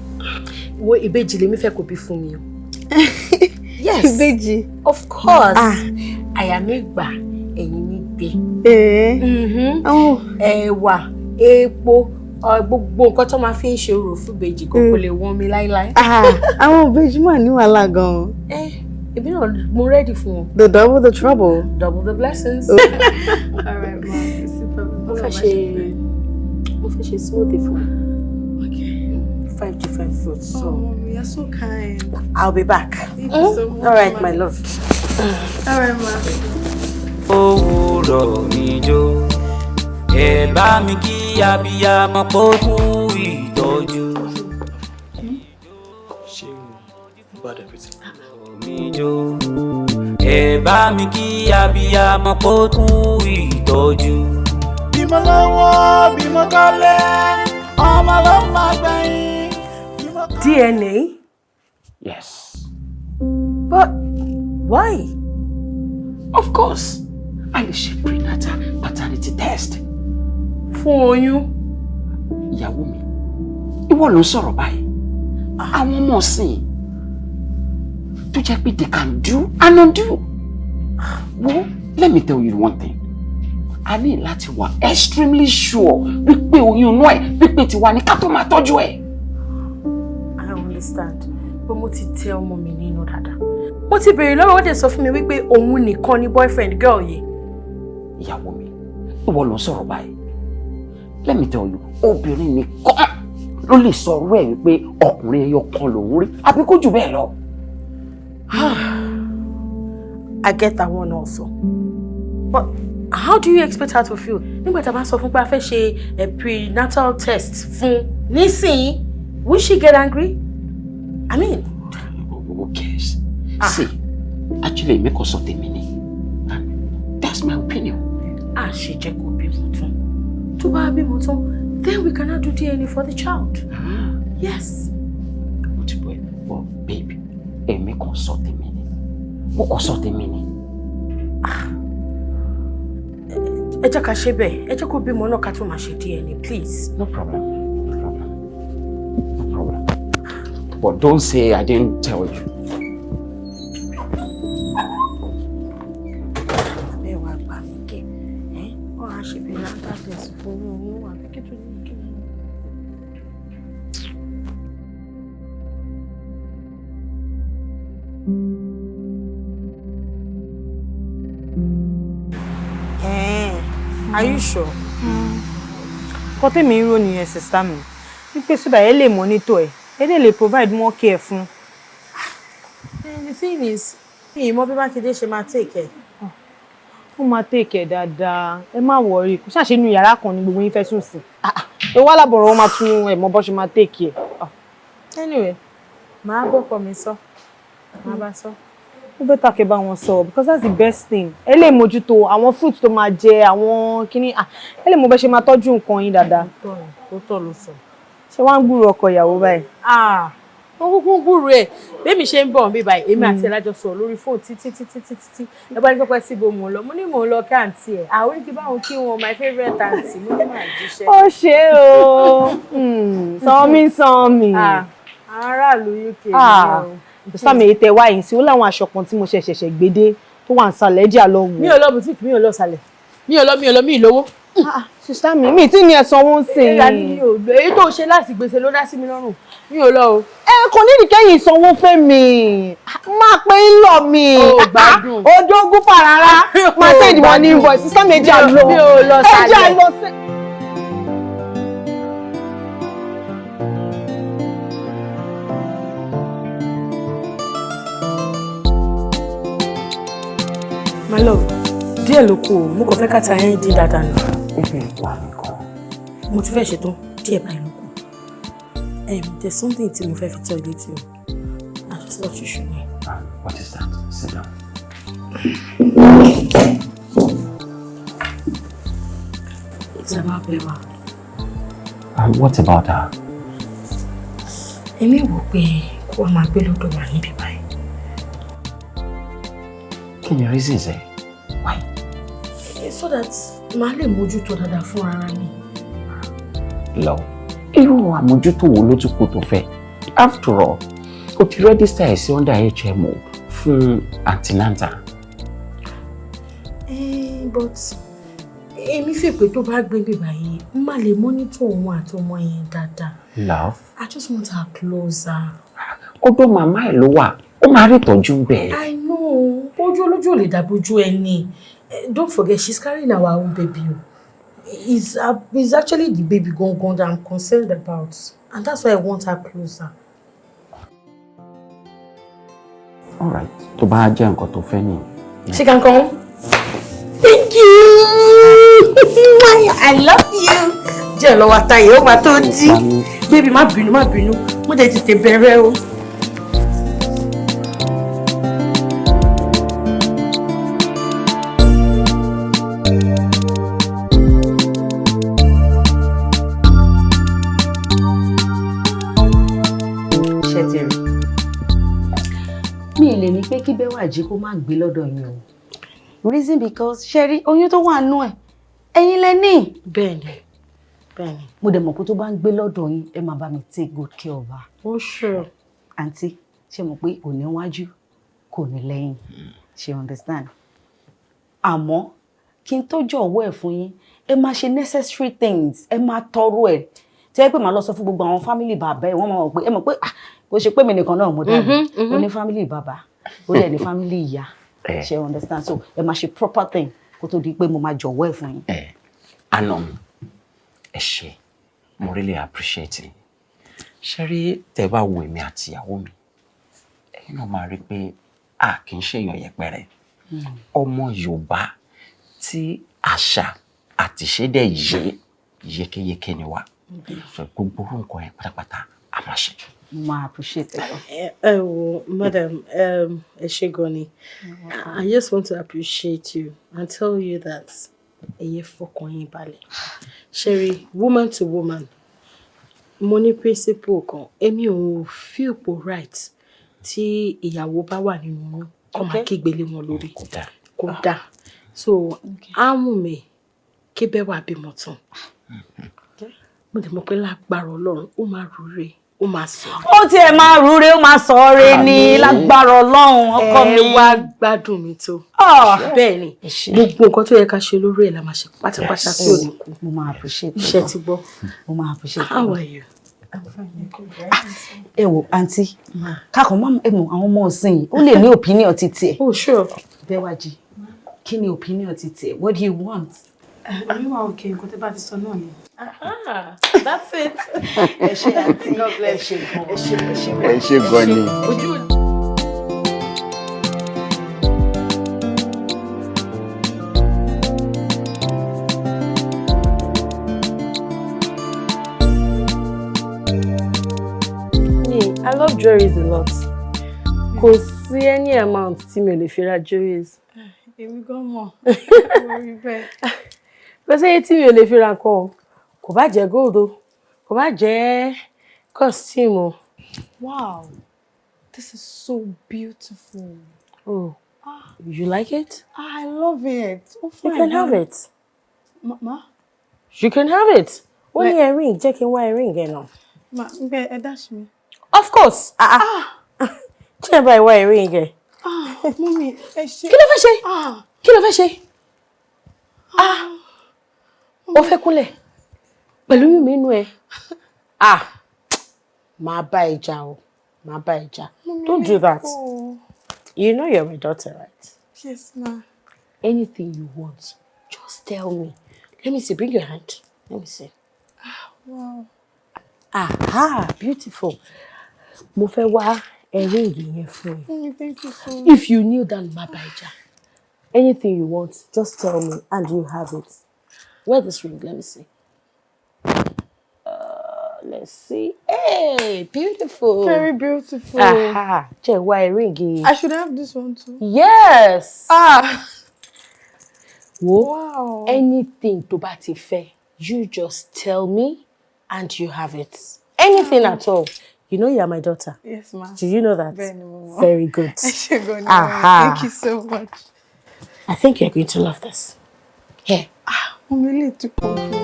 Wo, ìbejì lèmi fẹ́ kó bí fún mi o. Yes. Ìbejì. Of course. Ah. Àyà mi gbà, ẹ̀yìn mi gbé. Eh. Oh. Ẹ̀wà, epo, gbogbo nǹkan tó máa fi ń ṣe orò fún ìbejì kò lè wọ́n mi láíláí. Ah, àwọn ìbejì mà ní wàhálà gan-an. Ẹ èmi náà mo ready fún wọn. The double the trouble. Double the blessings. All right, ma'am. Super. Mo fẹ́ ṣe smoothie fún. Okay. Five different fruits. So. Oh, mommy, you're so kind. I'll be back. Thank you so much. All right, ma. My love. All right, ma. Òwúrọ̀ mi jó, ẹ bá mi kí abiyamọ pé ó kú ìtọ́jú. Ṣé o bad everything? Mi jó, ẹ bá mi kí abiyamọ pé ó kú ìtọ́jú. Bímọ lọ́wọ́, bímọ kọ́lé, ọmọ ló máa gbẹ̀yìn. DNA? Yes. But why? Of course. A lè ṣe prenatal paternity test. Fún oyún? Ìyàwó mi, ìwọ ló ń sọ̀rọ̀ báyìí. Àwọn ọmọ ọ̀sìn tó jẹ́ pé they can do and undo. Wo, let me tell you one thing. A ní láti wà extremely sure wípé oyún inú ẹ̀ wípé tiwa ní ká tó máa tọ́jú ẹ̀. I understand. But mo ti tẹ ọmọ mi nínú dáadáa. Mo ti béèrè lọ́wọ́, ó dẹ̀ sọ fún mi wípé òun nìkan ni boyfriend girl yìí. Ìyàwó mi, ìwọ ló ń sọ̀rọ̀ báyìí. Let me tell you, obìnrin nìkan ló lè sọ ọ̀rọ̀ ẹ̀ wípé ọkùnrin ẹyọ kan lòún rí àbí kó jù bẹ́ẹ̀ lọ. I get that one also. But how do you expect her to feel? Nígbà tá a bá sọ fún pé a fẹ́ ṣe a prenatal test fún nísìnyí, will she get angry? I mean, Who cares? See, actually, èmi kò sọ tèmi ni. And that's my opinion. A ṣe jẹ́ kó bímọ tán. Tó bá bímọ tán, then we cannot do DNA for the child. Yes. Mo ti bọ̀ ẹ́, but babe, èmi kò sọ tèmi ni. Mo kò sọ tèmi ni. Ẹ jẹ́ ká ṣe bẹ́ẹ̀. Ẹ jẹ́ kó bímọ náà ká tó máa ṣe DNA, please. No problem. No problem. No problem. But don't say I didn't tell you. Abẹ́ wa gbà mí kẹ́. Ẹ́ wọ́n á ṣe prenatal test fún oyún àbí kí tó ní kí ni. Are you sure? Nǹkan tèmi ń rò nìyẹn, sister mi, wípé so that ẹ lè monitor ẹ, ẹ dẹ̀ lè provide more care fún. And the thing is, mi ì mọ bí Mákindé ṣe máa take ẹ. Ó máa take ẹ dáadáa, ẹ má worry. Kò ṣàṣe inú yàrá kan ni gbogbo yín fẹ́ sùn sí. Ẹ wá lábọ̀rọ̀, wọn máa tún ẹ mọ bó ṣe máa take ẹ. Anyway, màá bọ́kọ mi sọ. Màá bá sọ. Ó better kẹ́ bá wọn sọ because that's the best thing. Ẹ lè mójútó àwọn fruit tó máa jẹ, àwọn kíní, ẹ lè mọ bẹ́ ṣe máa tọ́jú nǹkan yín dáadáa. Ó tọ́ ló sọ. Ṣé wàá ń gbúrò ọkọ ìyàwó báyìí? Ah, wọ́n kúkú ń gbúrò ẹ̀. Bẹ́ẹ̀mi ṣe ń bọ̀ mí báyìí, èmi àti ẹ̀ lájọ sọ̀rọ̀ lórí fóònù títí títí títí tí. Ẹ bá ní pẹ́pẹ́ síbo mò ń lọ. Mo ní mò ń lọ kí àǹtí ẹ̀. Àwọn oníkí báwọn kí wọn, my favourite àǹtí. Mo ní màá jíṣẹ́. Ó ṣe o, Sanmi Sanmi. Ah, àwọn aráàlú UK ni o. Sísá mi, èyí tẹ wá yìí sí, ó láwọn aṣọ kan tí mo ṣẹ̀ṣẹ̀ gbé dé tó wà ń sàlẹ̀, ẹ̀jẹ̀ àlọ́ wò. Mi ò lọ boutique, mi ò lọ sàlẹ̀. Mi ò lọ, mi ò lọ, mi ì lówó. Sister mi, mi tí ní ẹ sanwó ń sìn. Ìyá ni mi ò lọ. Èyí tó ṣe láti gbèsè ló dá sí mi lọ́rùn. Mi ò lọ o. Ẹ kò ní ìkẹyìn sanwó fẹ́ mi. Máa pé ń lọ mi. Ó gbádùn. Ojógún fà rárá. Máa send wọn ní invoice. Sister mi, ẹ jẹ́ á lọ. Mi ò lọ Ẹ jẹ́ sálẹ̀. á lọ sí. My love, díẹ̀ ló kù o, mo kàn fẹ́ káta yẹn dín dáadáa ni. Ebi ń pa mí gan. Mo ti fẹ́ ṣetán, díẹ̀ báyìí ló kù. There's something tí mo fẹ́ fi tọ́ ẹ létí o. I just thought you should know. What is that? Sit down. It's about Bewa. What about her? Èmi wò pé kó wá máa gbé lọ́dọ̀ wa níbí báyìí. Kí ni reasons ẹ? So that màá lè mójútó dáadáa fún ara mi. Lọ. Irú àmójútó wo ló tún kù tó fẹ́? After all, o ti register ẹ̀ sí under HMO fún antenatal. But èmi fi pé tó bá gbé bí báyìí, n má lè monitor òun àti ọmọ yẹn dáadáa. Love. I just want her closer. Ọ̀dọ̀ màmá ẹ̀ ló wà. Ó máa rí ìtọ́jú bẹ́ẹ̀. I know. Ojú olójú ò lè dàbí ojú ẹni. Don't forget, she's carrying our own baby o. It's actually the baby gangan that I'm concerned about. And that's why I want her closer. All right. Tó bá jẹ́ nǹkan tó fẹ́ nìyẹn. She can come. Thank you. I love you. Jẹ́ lọ́wọ́ àtàyè ó máa tó dí. Baby, má bínú, má bínú. Mo dẹ̀ tètè bẹ̀rẹ̀ o. Ṣe ti rí, mi ì lè ní pé kí Bẹ́wàjí kó má gbé lọ́dọ̀ yín o, reason because ṣe rí oyún tó wà nú ẹ̀, ẹ̀yin lẹ ní. Bẹ́ẹ̀ni, bẹ́ẹ̀ni. Mo dẹ̀ mọ̀ pé tó bá ń gbé lọ́dọ̀ yín, ẹ máa bá mi take good care of her. Ó sure. Àǹtí, ṣe mọ̀ pé kò ní wájú, kò ní lẹ́yìn, ṣe understand? Àmọ́ kí n tó jọ̀wọ́ ẹ̀ fún yín, ẹ máa ṣe necessary things, ẹ máa tọrọ ẹ̀ tí ẹ pé màá lọ sọ fún gbogbo àwọn family bàbá ẹ. Wọ́n máa mọ̀ pé ẹ mọ̀ pé, ah, kò ṣe pé mi nìkan náà mo dàbí ó ní family bàbá, ó dẹ̀ ní family ìyá, ṣe understand? So ẹ máa ṣe proper thing kó tó di pé mo máa jọ̀wọ́ ẹ̀ fún yín. Ẹ àna mi, ẹ ṣé, mo really appreciate it. Ṣé rí, tẹ́ bá wo èmi àti ìyàwó mi, ẹ̀yin náà máa rí pé a kì í ṣèyàn yẹpẹrẹ. Ọmọ Yorùbá tí àṣà àti ìṣe dẹ̀ yé yékéyéké ni wá. So gbogbo orú nǹkan yẹn pátápátá, a máa ṣe. Mo máa appreciate ẹ. Ẹ wo, madam, ẹ ṣé gan ni. I just want to appreciate you and tell you that ẹ̀yin fọkàn yín balẹ̀. Sherry, woman to woman, mo ní principle kan, èmi ò feel po right tí ìyàwó bá wà nínú oyún kó máa kígbe lé wọn lórí. Kò dáa. So, á wù mí kí Bẹ́wà bímọ tán. Mo dẹ̀ mọ̀ pé lágbára Ọlọ́run, ó máa rúre, ó máa sọ. Ó tiẹ̀ máa rúre, ó máa sọ ọ́rẹ́ ní lágbára Ọlọ́run, ọkọ mi. Ẹ wá gbádùn mi tó. Bẹ́ẹ̀ ni, gbogbo nǹkan tó yẹ ká ṣe lórí ẹ̀ la máa ṣe pátápátá tí ò ní kú. Mo máa appreciate. Iṣẹ́ ti gbọ́. Mo máa appreciate. How are you? Ẹ wo, àǹtí, kákan má ẹ mọ àwọn ọmọ ọ̀sìn yìí, ó lè ní opinion ti tiẹ̀. Oh, sure. Bẹ́wàjì, kí ni opinion ti tiẹ̀? What do you want? Èmi wà òkè, nǹkan tẹ́ bá ti sọ náà ni. That's it. Ẹ ṣé, àǹtí. Ẹ ṣé gan. Ẹ ṣé, ẹ ṣé. Ẹ ṣé gan ni. Ojú. Me, I love jewelries a lot. Kò sí any amount tí mi ò lè fi ra jewelries. Èmi gan mọ̀, mo rí bẹ́ẹ̀. Kò sí iye tí mi ò lè fi ra nǹkan o. Kò bá jẹ́ gold o, kò bá jẹ́ costume o. Wow, this is so beautiful. Oh, you like it? I love it. Ó You fine can have gan. it. Ma, You can have it. Ó ní earring, jẹ́ kí n wá earring ẹ̀ náà. Ma, nbẹ ẹ dash mi. Of course. Ah ah. Kí ẹ bá ìwá earring ẹ̀? Ah, mummy, ẹ ṣé. Kí ló fẹ́ ṣe? Ah, Kí ló fẹ́ ṣe? Ah. Ó fẹ́ kúnlẹ̀ pẹ̀lú oyún mi inú ẹ. Ah, máa bá ẹ jà o, máa bá ẹ jà. Don't do that. You know you're my daughter, right? Yes, ma. Anything you want, just tell me. Let me see. Bring your hand. Let me see. Wow. Aha, beautiful. Mo fẹ́ wá ring yẹn fún ẹ. Mommy, thank you so much. If you kneel down, má bá ẹ jà. Anything you want, just tell me and you have it. Wear this ring, let me see. Let's see. Hey, beautiful. Very beautiful. Aha, jẹ́ wá ring yìí. I should have this one too. Yes. Ah. Wo, Wow. anything tó bá ti fẹ́, you just tell me and you have it. Anything at all. You know you are my daughter. Yes, ma. Do you know that? Bẹ́ẹ̀ni, mo mọ̀. Very good. Ẹ ṣé gan ni, ma. Aha. Thank you so much. I think you're going to love this. Here. Mommy, lè tún pọ̀ jù.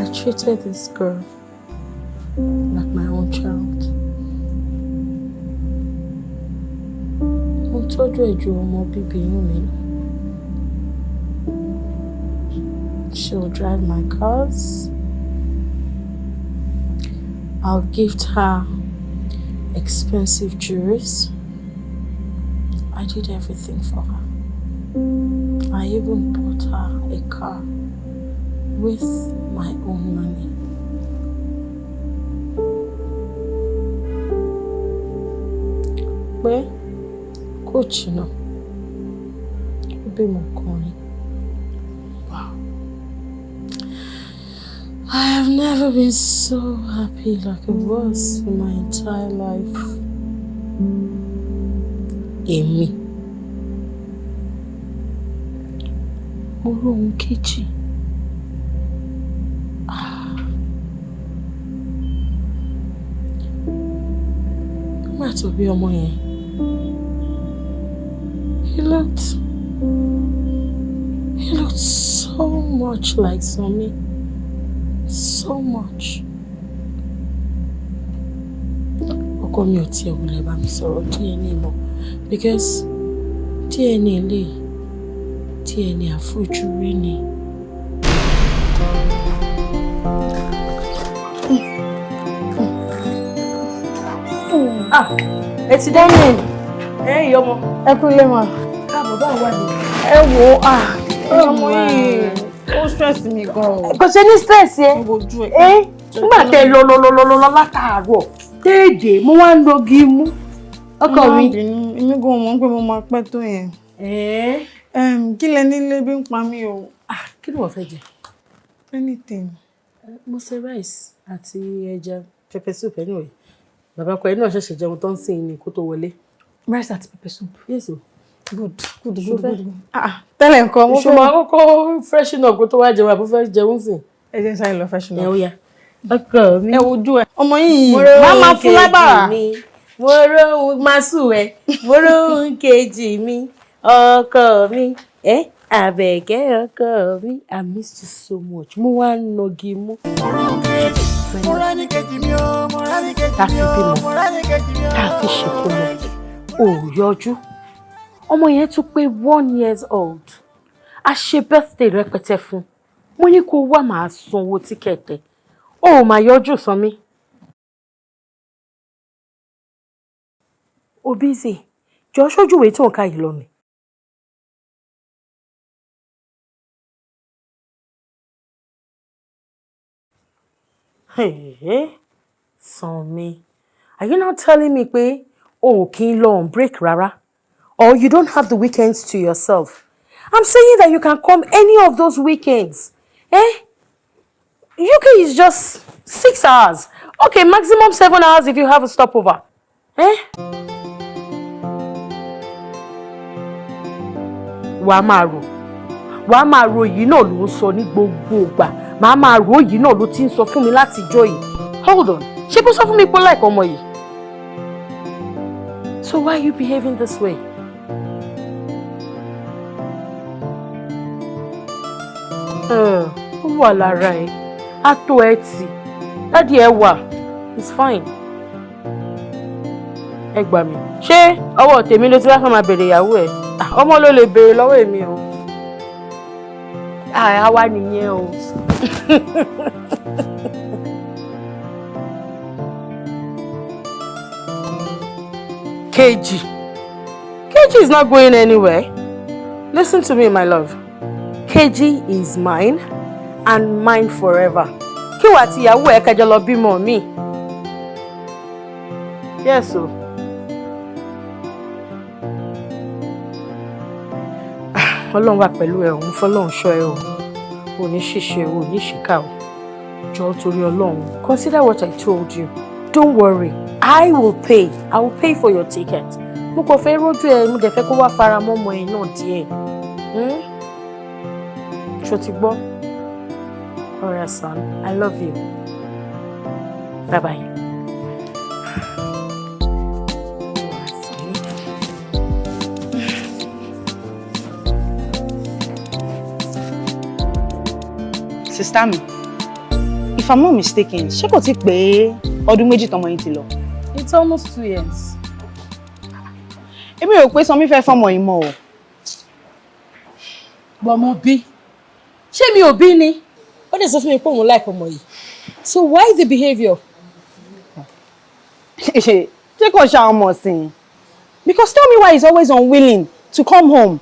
I treated this girl like my own child. Mo tọ́jú ẹ̀ ju ọmọ bíbí inú mi lọ. She'll drive my cars. I'll gift her expensive jewelries. I did everything for her. I even bought her a car with my own money. Pé kò jìnnà, ó bímọ ọkùnrin. Wow. I have never been so happy like I was in my entire life. Èmi. Mo róhun kejì. Ah. Nígbà tó bí ọmọ yẹn, he looked so much like Sanmi. So much. Ọkọ mi ò tiẹ̀ wulẹ̀ bá mi sọ̀rọ̀ DNA mọ́ because DNA lè DNA àfojúrí ni. Ah, ẹ ti dé ní ẹ ìyá ọmọ. Ẹ kú ilé, ma. Káàbọ̀, báwo wà ní? Ẹ wo, ah, ọmọ yìí, ó stress mi gan o. Kò ṣe ní stress yẹn. Ojú ẹ. Ẹ nígbà tẹ lọ lọ lọ lọ lọ látàárọ̀ déédéé, mo wá ń logi mú. Ọkọ mi. Má bínú, èmi gan mọ̀ pé mo máa pẹ́ tó yẹn. Kí lẹ nílé? Bí ń pa mí o. Ah, kí ni wọ́n fẹ́ jẹ? Anything. Mo ṣe rice àti ẹja pepper soup anyway. Bàbá ọkọ ẹ náà ṣẹ̀ṣẹ̀ jẹun tó ń sìn ní kó tó wọlé. Rice àti pepper soup. Yes o. Good, good, Ṣo good, fẹ́? good. Ah, tẹ́lẹ̀ nǹkan mo Ṣo máa kọ́kọ́ freshen up kó tó wá jẹun àbó fẹ́ jẹun sìn? Ẹ jẹ́ sáré lọ freshen Ẹ up. ó yá. Ọkọ mi. Ẹ wojú ẹ. Ọmọ yìí, Mo máa máa róhun fún kejì lábàrà. mi. Mo róhun máa sùn ẹ. Mo róhun kejì mi. Ọkọ mi. Ẹ Àbẹ̀kẹ́ ọkọ mi. I missed you so much. Mo wá ń nọgi mú. Mo rẹ́ni kejì mi o, mo rẹ́ni kejì Tá a mi fi o, bímọ. mo rẹ́ni kejì mi o. Tá a fi ṣèkómọ. Ò yọjú. Ọmọ yẹn tún pé 1 years old. A ṣe birthday rẹpẹtẹ fún. Mo ní kó wá, máa sanwó ticket ẹ̀. Ó ò máa yọjú, Sanmi. O busy. Jọ, ṣojú ìwé tó ń ka yìí lọ ni. Hey, Sanmi, are you not telling me pé o ò kí ń lọ on break rárá? Or you don't have the weekends to yourself? I'm saying that you can come any of those weekends. Eh? UK is just 6 hours. Okay, maximum 7 hours if you have a stopover. Eh? Wàá máa rò. Wàá máa rò yìí náà ló ń sọ ní gbogbo ìgbà. Màá máa rò yìí náà ló ti ń sọ fún mi láti jọ́ yìí. Hold on. Ṣé bó sọ fún mi pé like ọmọ yìí? So why are you behaving this way? Ó wà lára ẹ̀. Á tó ẹ tì. Daddy ẹ wà. It's fine. Ẹ gbà mí. Ṣé ọwọ́ tèmi ló ti wá fẹ́ máa bèrè ìyàwó ẹ̀? Ah, ọmọ ló lè béèrè lọ́wọ́ èmi o. Àwa nìyẹn o. KG. KG is not going anywhere. Listen to me, my love. KG is mine and mine forever. Kí wàá ti ìyàwó ẹ kẹjọ lọ bímọ mi? Yes o. Ọlọ́run wà pẹ̀lú ẹ, òun fọlọ́run ṣọ́ ẹ o. Ò ní ṣìṣe o, ò ní ṣìkà o. Jọ̀ọ́ torí Ọlọ́run. Consider what I told you. Don't worry, I will pay. I will pay for your ticket. Mo kàn fẹ́ rójú ẹ, mo dẹ̀ fẹ́ kó wá fara mọ́ ọmọ ẹ náà díẹ̀. Ṣo ti gbọ́? Alright, son. I love you. Bye-bye. Sister mi, if I'm not mistaken, ṣé kò tí pé ọdún 2 tọmọ yín ti lọ? It's almost 2 years. Èmi rò pé Sanmi fẹ́ fọmọ yìí mọ́ o. Bọ̀mọ̀ bí. Ṣé mi ò bí ni? Ó dẹ̀ sọ fún mi pé òun like ọmọ yìí. So why the behaviour? Ṣé kò ṣe àwọn ọmọ sí i? Because tell me why he's always unwilling to come home.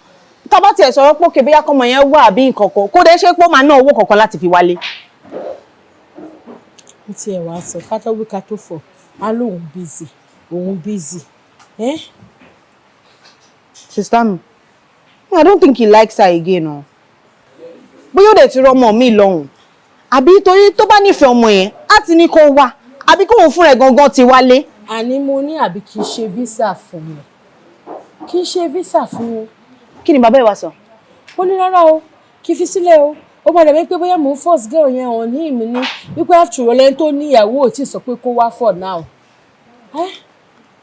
Tá bá tiẹ̀ sọ̀rọ̀ pé òkè bóyá kọ́mọ yẹn wà àbí nǹkan kan, kó dé ṣe pé ó máa ná owó kankan láti fi wálé. Mo tiẹ̀ wá sọ pátá wíkà tó fọ̀, á lóun busy, òun busy. Eh? Sister mi, I don't think he likes her again o. Bóyá ó dẹ̀ ti rọ́mọ mi lọ́hùn. Àbí torí tó bá nífẹ̀ẹ́ ọmọ yẹn, á ti ní kó wá. Àbí kóun fúnra ẹ̀ gangan ti wálé. Àní mo ní àbí kì í ṣe visa fún mi. Kì í ṣe visa fún mi. Kí ni bàbá ẹ̀ wá sọ? Ó ní rárá o, kì í fi sílẹ̀ o. Ó padà wípé bóyá mò ń force girl yẹn hàn ní ìmí ní wípé after all ẹni tó ní ìyàwó ò tí ì sọ pé kó wá for now.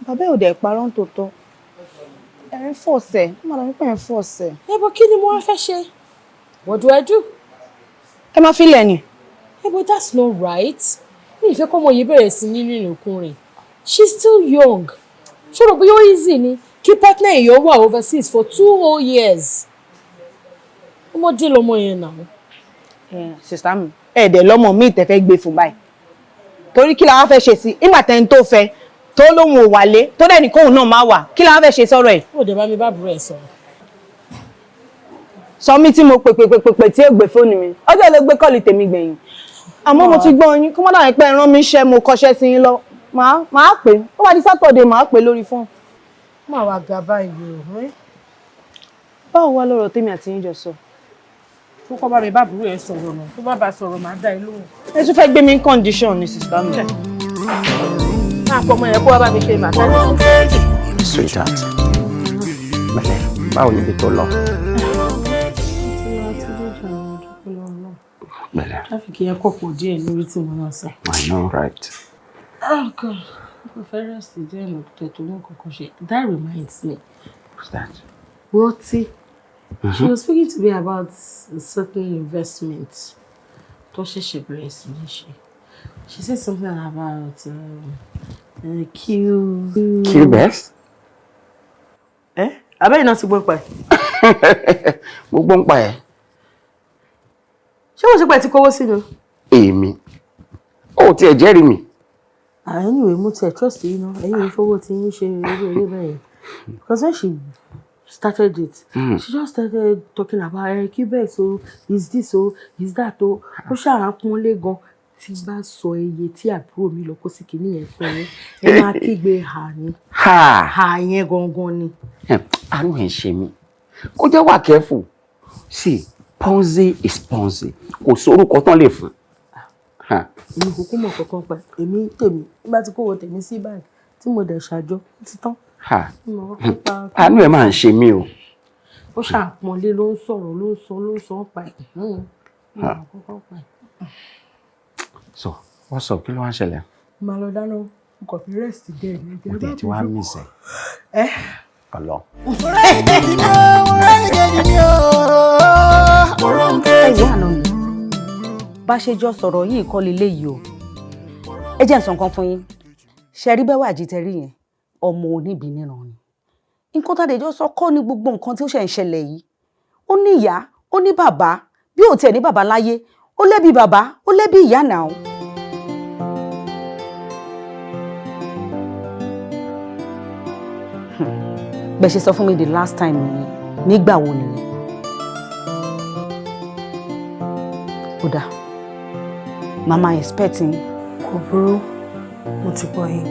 Bàbá ẹ̀ ò dẹ̀ parọ́ ń tòótọ́. Ẹ̀ ń force ẹ̀, ó máa dàbí pé ẹ̀ ń force ẹ̀. Ẹ bọ kí ni mo wá fẹ́ ṣe? What do I do? Ẹ máa fi lẹ̀ ni. Ẹ but that's not right. Mi ì fẹ́ kọ́mọ yìí bẹ̀rẹ̀ sí ní rìnrìn kúrìn. She's still young. Ṣé o rò bóyá ó easy ni kí partner èèyàn wà overseas for 2 whole years? Ọmọdé lọmọ yẹn náà. Sister mi, ẹ dẹ̀ lọ́mọ mi tẹ́ fẹ́ gbé fún báyìí. Torí kí la wá fẹ́ ṣe sí? Nígbà tẹ́ni tó fẹ́ tó lóun ò wálé tó dẹ̀ ní kóun náà má wà, kí la wá fẹ́ ṣe sọ́rọ̀ ẹ̀? Ó dẹ̀ bá mi bá àbúrò ẹ̀ sọ̀rọ̀. Sọmí tí mo pè pè pè pè pè tí ó gbé fóònù mi, ọjọ́ ló gbé call tèmi gbẹ̀yìn. Àmọ́ mo ti gbọ́ yín, kó má dàbí pé ẹ rán mi iṣẹ́ mo kọṣẹ́ sí yín lọ. Màá pè é, ó bá di Saturday màá pè lórí fóònù. Má wàá ga báyìí o. Báwo wá lọ́rọ̀ tèmi àti yín jọ sọ? Kó kọ́ bá mi bá àbúrò ẹ̀ sọ̀rọ̀ nù. Tó bá bá sọ̀rọ̀ màá dá ẹ lóhùn. Ẹ tún fẹ́ gbé mi ní condition ni, sister mi. Máa pọ̀ ọmọ yẹn kó wá bá mi ṣe màtá. Sweetheart, pẹ̀lẹ́, báwo níbi tó lọ? Pẹ̀lẹ́. Traffic yẹn kọ̀ pọ̀ díẹ̀ lórí tí mo náà sọ. I know, right? Oh God, mo fẹ́ rest díẹ̀ nù tẹ̀ tó mú kankan ṣe. That reminds me. What's that? Roti. She was speaking to me about a certain investment tó ṣẹ̀ṣẹ̀ bẹ̀rẹ̀ sí ní ṣe. She said something about Q. Q best? Eh? Abẹ́yìn náà ti gbọ́ pa ẹ̀. Mo gbọ́ ń pa ẹ̀. Ṣé wọ́n ṣe pé ẹ ti kówó sínú? Èmi. Ó tiẹ̀ jẹ́rìí mi. Ah, anyway, mo tiẹ̀ trust yín náà. Ẹ̀yin ìfowó tí yín ṣe eré eré bẹ́ẹ̀ yẹn. Because when she started it, she just started talking about Quebec o, is this o, is that o. Ó ṣáà ń pọ́nlé gan. Tí bá sọ iye tí àbúrò mi lọ kó sí kinní yẹn fún yín, ẹ máa kígbe hà ní. Ha! Hà yẹn gangan ni. Àánú ẹ̀ ń ṣe mí. Kó jẹ́ wà careful. See, Ponzi is Ponzi. Kò sórúkọ tán lè fún. Ha. Èmi kúkú mọ̀ kankan pa èmi tèmi nígbà tí kò wọ tèmi sí báyìí tí mo dẹ̀ ṣàjọ ó ti tán. Ha. Mi ò mọ̀ kankan pa. Àánú ẹ̀ máa ń ṣe mí o. Ó ṣàpọ́nlé ló ń sọ̀rọ̀ ló ń sọ ló ń sọ pa ẹ̀. Mi ò mọ̀ kankan pa ẹ̀. So, what's up? Kí ló wá ń ṣẹlẹ̀? Màá lọ dáná, mo kàn fi rest díẹ̀ ní. Mo dẹ̀ ti wá miss ẹ̀. Ẹ́. Ọlọ. Ẹ wò, àná mi bá ṣe jọ sọ̀rọ̀ yìí kọ́ leléyìí o. Ẹ jẹ́ n sọ nǹkan fún yín. Ṣe rí bẹ́ẹ̀ wà jí tẹ́rí yẹn, ọmọ oníbi níran ni. Nǹkan tá a lè jọ sọ kọ́ ni gbogbo nǹkan tí ó ṣe ń ṣẹlẹ̀ yìí. Ó ní ìyá, ó ní bàbá. Bí ò tiẹ̀ ní bàbá láyé, ó lẹ́bi bàbá, ó lẹ́bi ìyá náà. Bẹ́ẹ̀ ṣe sọ fún mi the last time nìyẹn. Nígbà wo nìyẹn? Ó dáa, mama expecting. Kò burú, mo ti gbọ́ yín.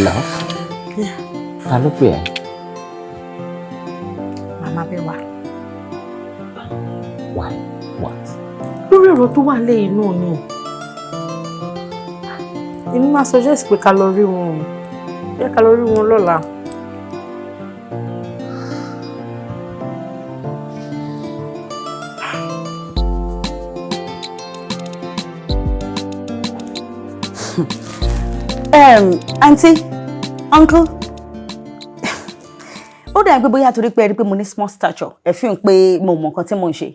Love, ta ló pè ẹ́? Màmá bẹ́ wá. Why? What? Lórí ọ̀rọ̀ tó wà lẹ́yìn náà ni. Èmi máa suggest pé ká lọ rí wọn o. Jẹ́ ká lọ rí wọn lọ́la. Aunty, uncle, ó dàbí pé bóyá torí pé ẹ rí pé mo ní small stature, ẹ fi hàn pé mo mọ nǹkan tí mò ń ṣe.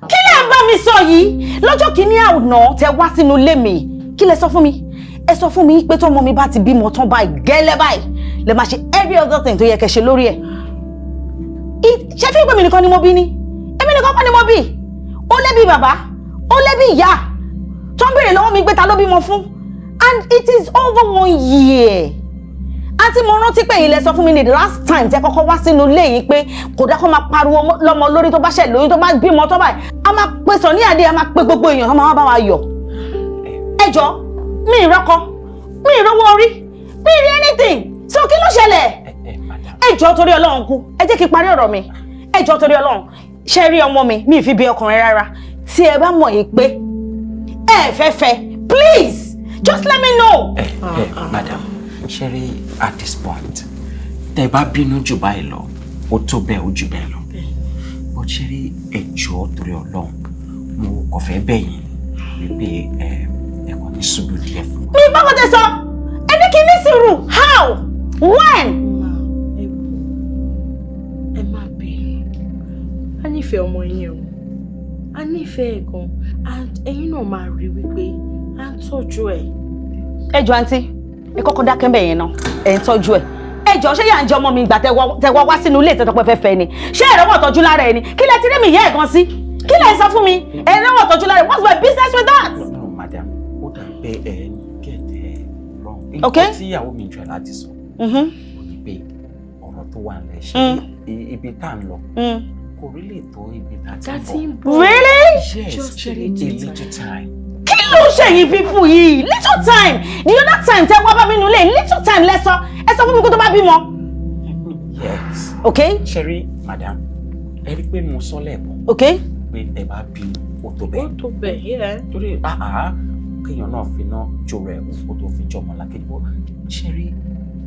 Kí lẹ ń bá mi sọ yìí? Lọ́jọ́ kìíní àná tẹ wá sínú ilé mi, kí lẹ sọ fún mi? Ẹ sọ fún mi pé tọ́mọ mi bá ti bímọ tán báyìí gẹ́lẹ́ báyìí lẹ máa ṣe every other thing tó yẹ kẹ́ ṣe lórí ẹ̀. Ṣé fi pé mi nìkan ni mo bí ni? Èmi nìkan kọ́ ni mo bí. Ó lẹ́bi bàbá, ó lẹ́bi ìyá tó ń béèrè lọ́wọ́ mi pé ta ló bímọ fún. And it is over one year. Àǹtí, mo rántí pé ilẹ̀ sọ fún mi ní the last time tí ẹ kọ́kọ́ wá sínú ilé yìí pé kò dá kó máa pariwo lọ́mọ lórí tó bá ṣẹ̀ lóyún, tó bá bímọ tó báyìí. A máa pe Sunny Adé, a máa pe gbogbo èèyàn tó máa wá bá wa yọ̀. Ẹ jọ, mi ì rọ́kọ, mi ì rówó orí, mi ì rí anything. So kí ló ṣẹlẹ̀? Ẹ jọ, torí Ọlọ́run kú, ẹ jẹ́ kí n parí ọ̀rọ̀ mi. Ẹ jọ, torí Ọlọ́run, ṣe rí ọmọ mi, mi ì fi bí ọkùnrin rárá. Tí ẹ bá mọ̀ yìí pé ẹ fẹ́ fẹ́, please just let me know. Ẹ ẹ madam, ṣe rí, at this point, tẹ́ bá bínú jù báyìí lọ, ó tó bẹ́ẹ̀, ó jù bẹ́ẹ̀ lọ. Bó ṣe rí, ẹ jọ̀ọ́, torí Ọlọ́run, mo kàn fẹ́ bẹ̀ yín wípé ẹ kàn ní sùúrù díẹ̀ fún wa. Mi bá kò tẹ sọ, ẹni kì í ní sùúrù. How? When? Ẹ má bínú, a nífẹ̀ẹ́ ọmọ yín o, a nífẹ̀ẹ́ ẹ̀ gan, and ẹ̀yin náà máa rí wípé à ń tọ́jú ẹ̀. Ẹ jọ̀ọ́ àǹtí, ẹ kọ́kọ́ dákẹ́ mbẹ̀ yẹn náà. Ẹ̀ ń tọ́jú ẹ̀. Ẹ jọ̀ọ́, ṣé yà ń jẹ ọmọ mi ìgbà tẹ wá wá sínú ilé ìtẹ́tọ́ pé fẹ́ ni? Ṣé ẹ̀rọ wọ̀ tọ́jú lára ẹ ni? Kí lẹ ti rí mi yẹ́ ẹ̀ gan sí? Kí lẹ sọ fún mi? Ẹ̀rọ wọ̀ tọ́jú lára ẹ. What's my business with that? No, no, madam, ó dà pé ẹ ń get ẹ wrong. Okay. Nǹkan tí ìyàwó mi ń try láti sọ ó ní pé ọ̀rọ̀ tó wà nílẹ̀ ṣe ibi tá à ń lọ kò rí lè tó ibi tá a ti ń bọ̀. Really? Yes, Just ṣe a rí, little a little time. Kí ló ń ṣe yìí people yìí? Little time. The other time tẹ wá bá mi nulẹ̀, little time lẹ sọ. Ẹ sọ fún mi kó tó bá bímọ. Yes. Okay? Ṣe rí, madam, ẹ rí pé mo sọ lẹ́ẹ̀kan pé tẹ bá bínú, ó tó bẹ́ẹ̀. Ó tó bẹ́ẹ̀, yeah. Torí àhá kéèyàn náà finá jó rẹ̀ kó tó fi jọmọ lákejì bọ́. Ṣe rí,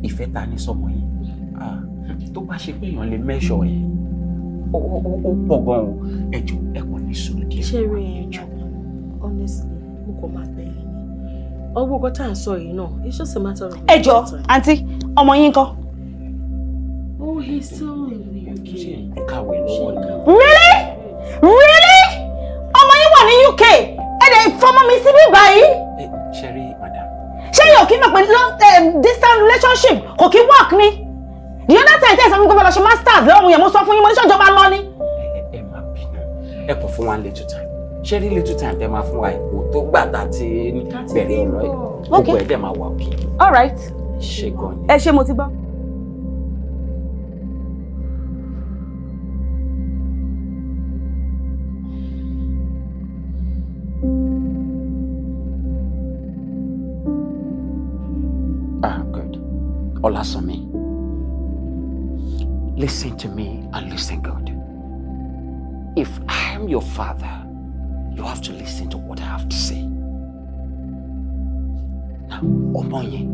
ìfẹ́ ta ní sọmọ yìí, ah, tó bá ṣe pé èèyàn lè mẹ́ṣọ̀ yẹn, ó pọ̀ gan o. Ẹ jọ̀ọ́, ẹ kàn ní sùúrù díẹ̀. Ṣé rí ẹ, madam, honestly, mo kàn máa bẹ̀ yín ni. Ọgbọ́n kan tá à ń sọ yìí náà, it's just a matter of Ẹ jọ̀ọ́ àǹtí, ọmọ yín ńkọ́? Oh, he's still in the UK. Kàwé lọ́wọ́ ni. Really? Really? Ọmọ yín wà ní UK, ẹ dẹ̀ fọmọ mi síbí báyìí? Ẹ ṣe rí, madam. Ṣé yóò kí mọ̀ pé long distant relationship kò kí work ni? The other time tẹ́ ẹ sọ fún mi pé lọ ṣe masters lọ́hùn yẹn, mo sọ fún yín, mo ní ṣọ́jọba lọ ni. Ẹ má bínú, ẹ kàn fún wa little time. Ṣé rí, little time tẹ máa fún wa kò tó gbà tá a ti bẹ̀rẹ̀ ọ̀rọ̀ yìí. Gbogbo ẹ̀ dẹ̀ máa wà òkè. All right. Ṣe gan ni. Ẹ ṣé, mo ti gbọ́. Ah, good. Olasomi, listen to me and listen good. If I am your father, you have to listen to what I have to say. Now, ọmọ yẹn,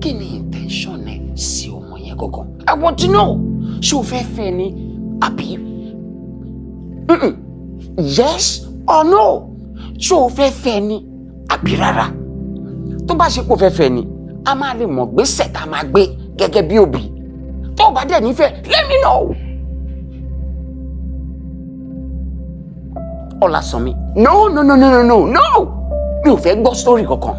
kí ni intention ẹ sí ọmọ yẹn gangan? I want to know. Ṣé o fẹ́ fẹ́ ni àbí? Mm-mm. Yes or no? Ṣé o fẹ́ fẹ́ ni àbí rárá? Tó bá ṣe pé o fẹ́ fẹ́ ni, a máa lè mọ̀ gbèsè tá a máa gbé gẹ́gẹ́ bí òbí. Tó o bá dẹ̀ nífẹ̀ẹ́, let me know. Ọlásànmi, no, no, no, no, no, no, no, mi ò fẹ́ gbọ́ story kankan.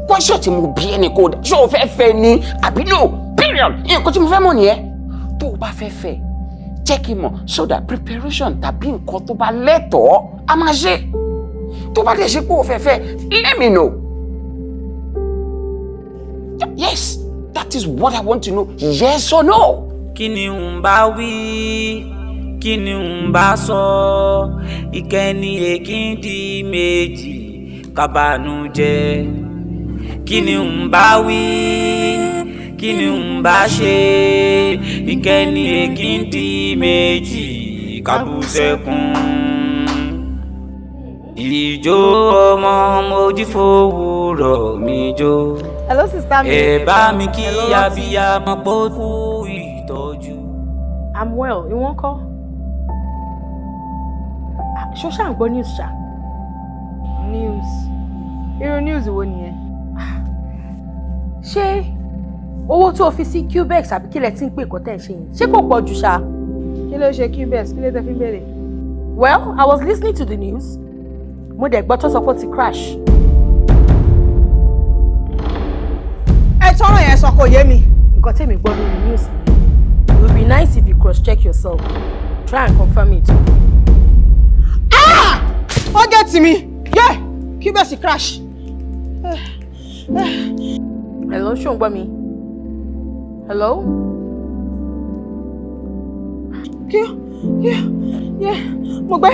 Question tí mo bí ẹni kò dá, ṣé o fẹ́ fẹ́ ni àbí no, period. Nǹkan tí mo fẹ́ mọ̀ nìyẹn. Tó o bá fẹ́ fẹ́, Jẹ́ kí n mọ̀ so that preparation tàbí nǹkan tó bá lẹ́tọ̀ọ́ a máa ṣe. Tó bá dẹ̀ ṣe pé o fẹ́ fẹ́, let me know. Yes, that is what I want to know. Yes or no? Kí ni n bá wí? Kí ni n bá sọ? Ìkẹ́ni èkìndí méjì kábànújẹ́. Kí ni n bá wí? Kí ni n bá ṣe? Ìkẹ́ni èkìndí méjì kábùsẹ̀kùn. Ìjó ọmọ mojú fowórọ̀ mi jó. Hello, sister mi. Ẹ bá mi kí abiyamọ pọ̀ kú ìtọ́jú. I'm well, ìwọ ńkọ́? Ṣó ṣáà ń gbọ́ news ṣá? News? Irú news wo nìyẹn? Ṣé owó tó o fi sí Cubex, àbí kílẹ̀ tí ń pè kọ́ tẹ̀ ń ṣe yẹn, ṣé kò pọ̀ jù ṣá? Kí ló ṣe Cubex? Kí ló tẹ fi ń béèrè? Well, I was listening to the news. Mo dẹ̀ gbọ́ tó sọ pé ó ti crash. Ẹ tọrọ yẹn sọ, kò yé mi. Nǹkan tèmi gbọ́ lórí news nìyẹn. It would be nice if you cross-check yourself. Try and confirm it. Ah! Ó gé tì mí. Yé! Cubex crash. Hello, ṣó ń gbọ́ mi? Hello? Kí yé yé, mo gbé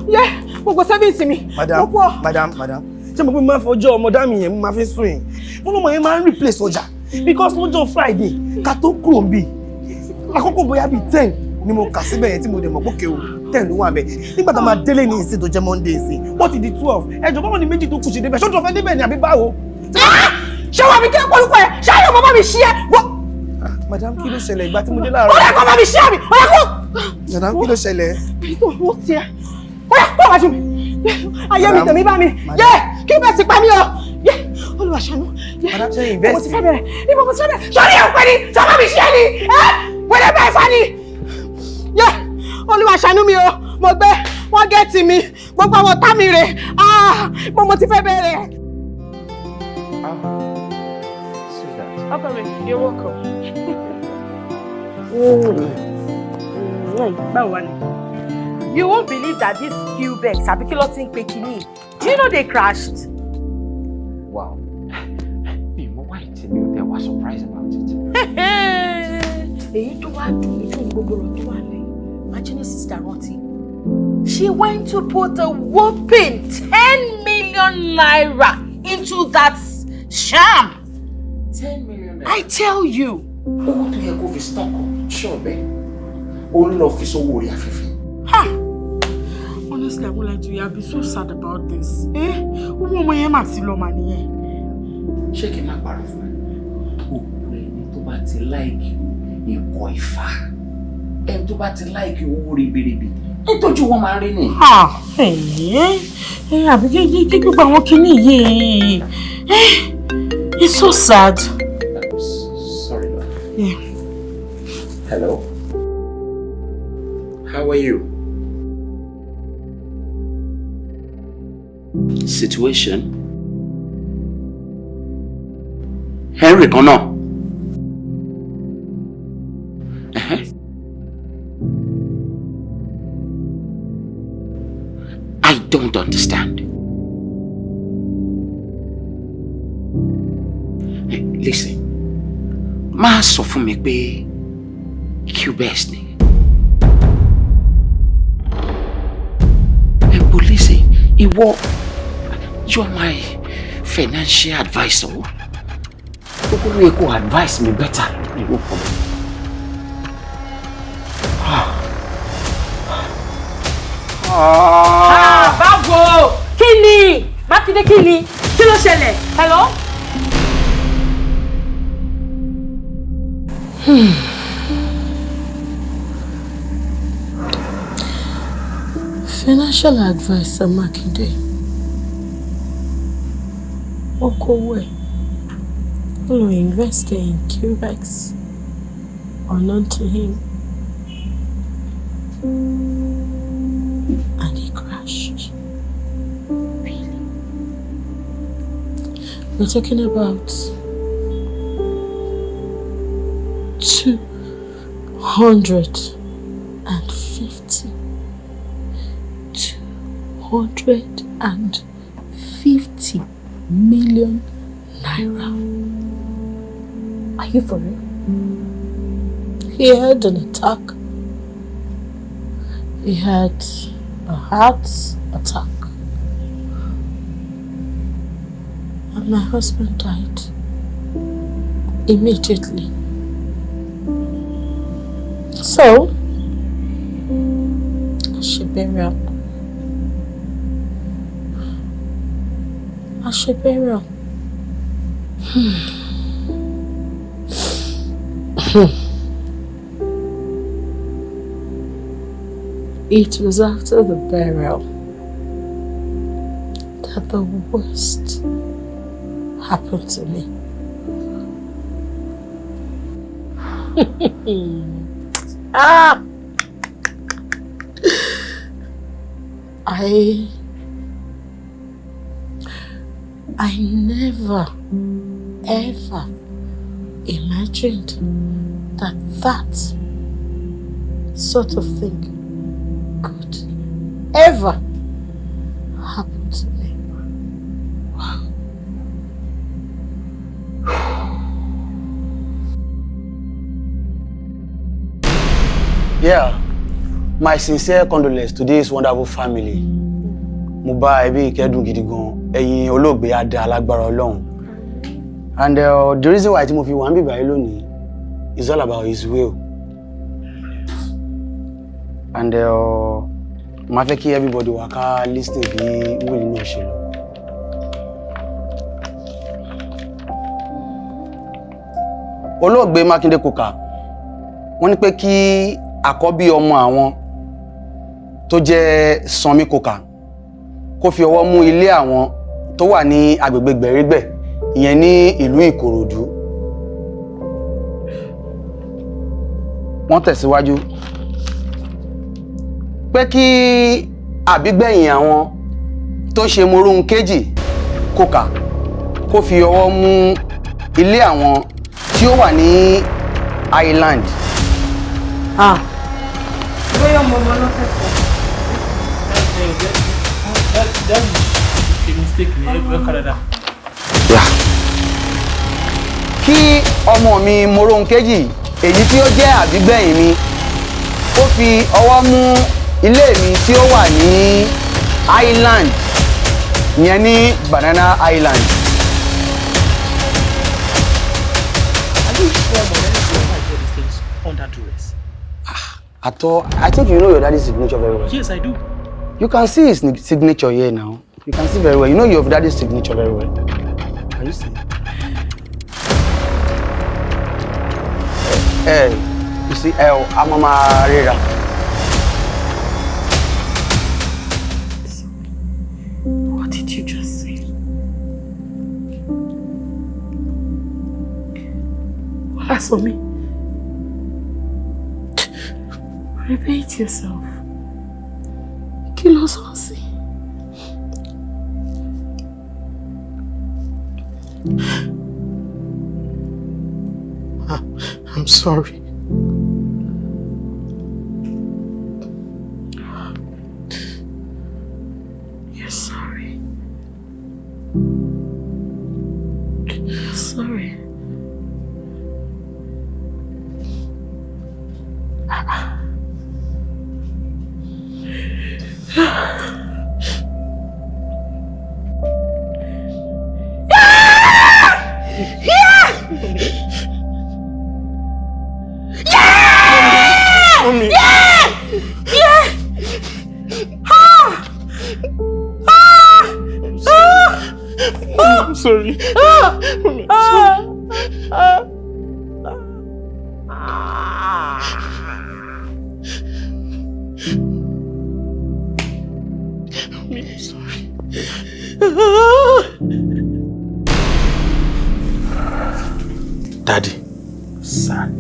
yé, gbogbo savings mi. Madam. Mo kú ọ. Madam, madam, ṣé mo pé mo máa ń fọjọ́ ọmọdá mi yẹn, mo máa fi sùn yẹn, mo lọ́mọ yẹn máa ń replace ọjà, because lọ́jọ́ Friday ká tó kúrò ń bì, àkókò bóyá bíi 10 ni mo kà síbẹ̀ yẹn, tí mo dẹ̀ mọ̀ pókè o, 10 ló wà bẹ̀. Nígbà tá a máa délé ní ìsìn tó jẹ́ Monday ìsìn, wọ́n ti di 12. Ẹjọ́, báwo ni méjì tó kù ṣe débẹ̀? Ṣọ́jọ́ fẹ́ débẹ̀ ni àbí báwo? Ṣé wàá mi kí ẹ pọ̀lùpọ̀ ẹ? Ṣé ayọ̀ bàbá mi ṣí ẹ? Madam, kí ló ṣẹlẹ̀ ìgbà tí mo dé láàárọ̀? Ó yẹ kó bá mi ṣí àmì, ó yẹ kó. Madam, kí ló ṣẹlẹ̀? Ó tiẹ̀, ó yẹ kó wájú mi. Ayé mi, tèmi bá mi. Yé, kí bẹ́ẹ̀ sì pa mí o. Yé, Olúwa ṣàánú. Yé, Madam, ṣe mo invest? ti fẹ́ bẹ̀rẹ̀, ibo mo ti fẹ́ bẹ̀rẹ̀? Sọ́rí ẹ̀ pẹ́ ni, sọ́mọ́ mi ṣí ẹ ni, ẹ wẹ́rẹ́ bẹ́ẹ̀ fa ni. Yé, Olúwa ṣàánú mi o, mo gbé, wọ́n gẹ́ẹ̀tì mi, gbogbo àwọn ọ̀tá mi rè, ah, mo ti fẹ́ bẹ̀rẹ̀. Ọkọ mi, you're welcome. Báwo wá ni? You won't believe that this Cubex, àbí kí ló ti ń pe kinní? Do you know they crashed? Wow. Mi mọ why tí mi ò tẹ wá surprised about it. Èyí tó wá dùn mí dùn, gbogbo rẹ̀ tó wà lẹ́yìn. Imagine, sister Rántí. She went to put a whopping ₦10 million into that sham. 10 million naira. I tell you. Owó tó yẹ kó fi stock ṣọ́ọ̀bẹ, ó ń lọ fi sówó orí afẹ́fẹ́. Honestly, I won't lie to you, I've been so sad about this. Eh? Owó ọmọ yẹn mà ti lọ mà nìyẹn. Ṣé kí n má parọ́ fún ẹ? Gbogbo ẹni tó bá ti like nǹkan ìfà, ẹni tó bá ti like owó ribiribi, nítorí wọn máa ń rí nìyí. Àbí kí gbogbo àwọn kinní yìí. It's so sad. Sorry, love. Yeah. Hello. How are you? Situation. Henry kan náà. Uh-huh. I don't understand. Hey, listen. Má sọ fún mi pé Cubex ni. Ẹ but listen, ìwọ, you are my financial advisor. Gbogbo ló yẹ kó advise me better lórí irú problem. Ah, báwo? Kí ni? Mákindé, kí ni? Kí ló ṣẹlẹ̀? Hello? Financial adviser Makinde, ó kówó ẹ̀, ó lọ invest in Cubex, unknown to him, and he crashed. Really? We're talking about 200 250. 250 million naira. Are you for real? He had an attack. He had a heart attack. And my husband died immediately. So, ṣe burial. A ṣe burial. It was after the burial that the worst happened to me. Ah! I never ever imagined that that sort of thing could ever happen to me. Wow. Yeah, my sincere condolence to this wonderful family. Mo bá ẹbí ìkẹ́dùn gidi gan, ẹ̀yin olóògbé á dá alágbára Ọlọ́run. And the reason why tí mo fi wà níbí báyìí lónìí is all about his will. And màá fẹ́ kí everybody wà ká listen bí will náà ṣe lọ. Olóògbé Mákindé Kòkà, wọ́n ní pé kí àkọ́bí ọmọ àwọn tó jẹ́ Sanmi Kòkà kó fi ọwọ́ mú ilé àwọn tó wà ní agbègbè Gbẹ̀rígbẹ̀, ìyẹn ní ìlú Ìkòròdú. Wọ́n tẹ̀síwájú pé kí àbígbẹ̀yìn àwọn tó ṣe Morounkeji Kòkà kó fi ọwọ́ mú ilé àwọn tí ó wà ní Island. Ah. Bóyá ọmọ ọmọ ló fẹ́ fẹ́. Ṣe mistake ní ẹgbẹ́ Canada. Kí ọmọ mi Morounkeji, èyí tí ó jẹ́ àbígbẹ̀yìn mi, ó fi ọwọ́ mú ilé mi tí ó wà ní Island, ìyẹn ní Banana Island. Are you sure Moreno will ever get these things under duress? Ato, I think you know your daddy's signature very well. Yes, I do. You can see his signature here now. You can see very well. You know your daddy's signature very well. Can you see? Eh, you see, I'm a ríra. What did you just say? Olasomi. Repeat yourself. Kí ló sọ sí? I'm sorry. You're sorry. You're sorry. Ah. Yeah! Yeah! Mommy. Yeah! Yeah! Ah! Ah! Ah! I'm sorry. Ah! Mommy, I'm Ah! sorry. Ah! Mommy, I'm sorry. Ah! Daddy, son.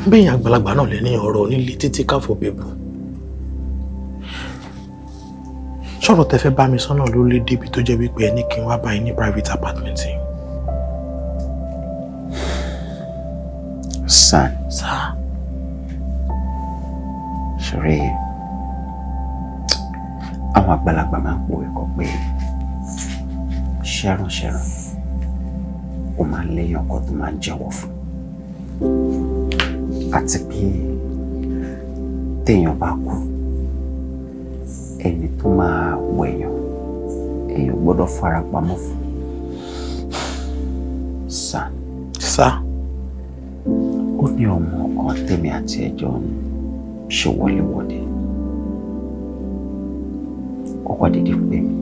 Bẹ́yìn àgbàlagbà náà lẹ́ ní ọ̀rọ̀ onílé títí káfọ́ bẹ̀bù. Sọ̀rọ̀ tẹ fẹ́ bá mi sọ́nà ló lé débi tó jẹ́ wípé ẹ ní kí n wá bá yín ní private apartment yín. Son, Sir. Ṣọ̀rẹ́, àwọn àgbàlagbà máa ń pòwe kọ pé ṣẹ́rán ṣẹ́rán, ó máa ń léyàn ọkọ tó máa ń jẹ́wọ́ fún, àti pé téèyàn bá kú, ẹni tó máa wẹ̀yàn, èèyàn gbọ́dọ̀ fara pamọ́ fún. Sir. Sir. Ó ní ọmọ kan tèmi àti ẹjọ́ ń ṣe wọléwọ̀de. Ó kọ́ dédé pè mí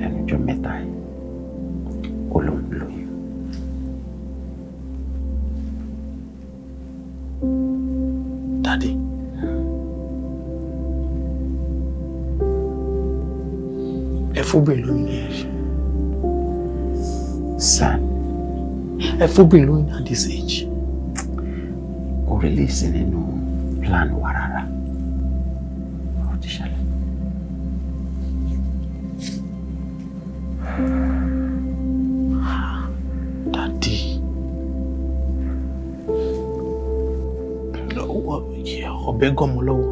lẹ́nu ọjọ́ 3 yìí, ó lóun lóyún. Daddy. Ẹ fóbìnrin lóyún ní ẹ. Son. Ẹ fóbìnrin lóyún at this age. Kò really sí nínú plan wa rárá. Ó ti ṣẹlẹ̀. Daddy. Ọbẹ̀ gọ́mọ lọ́wọ́,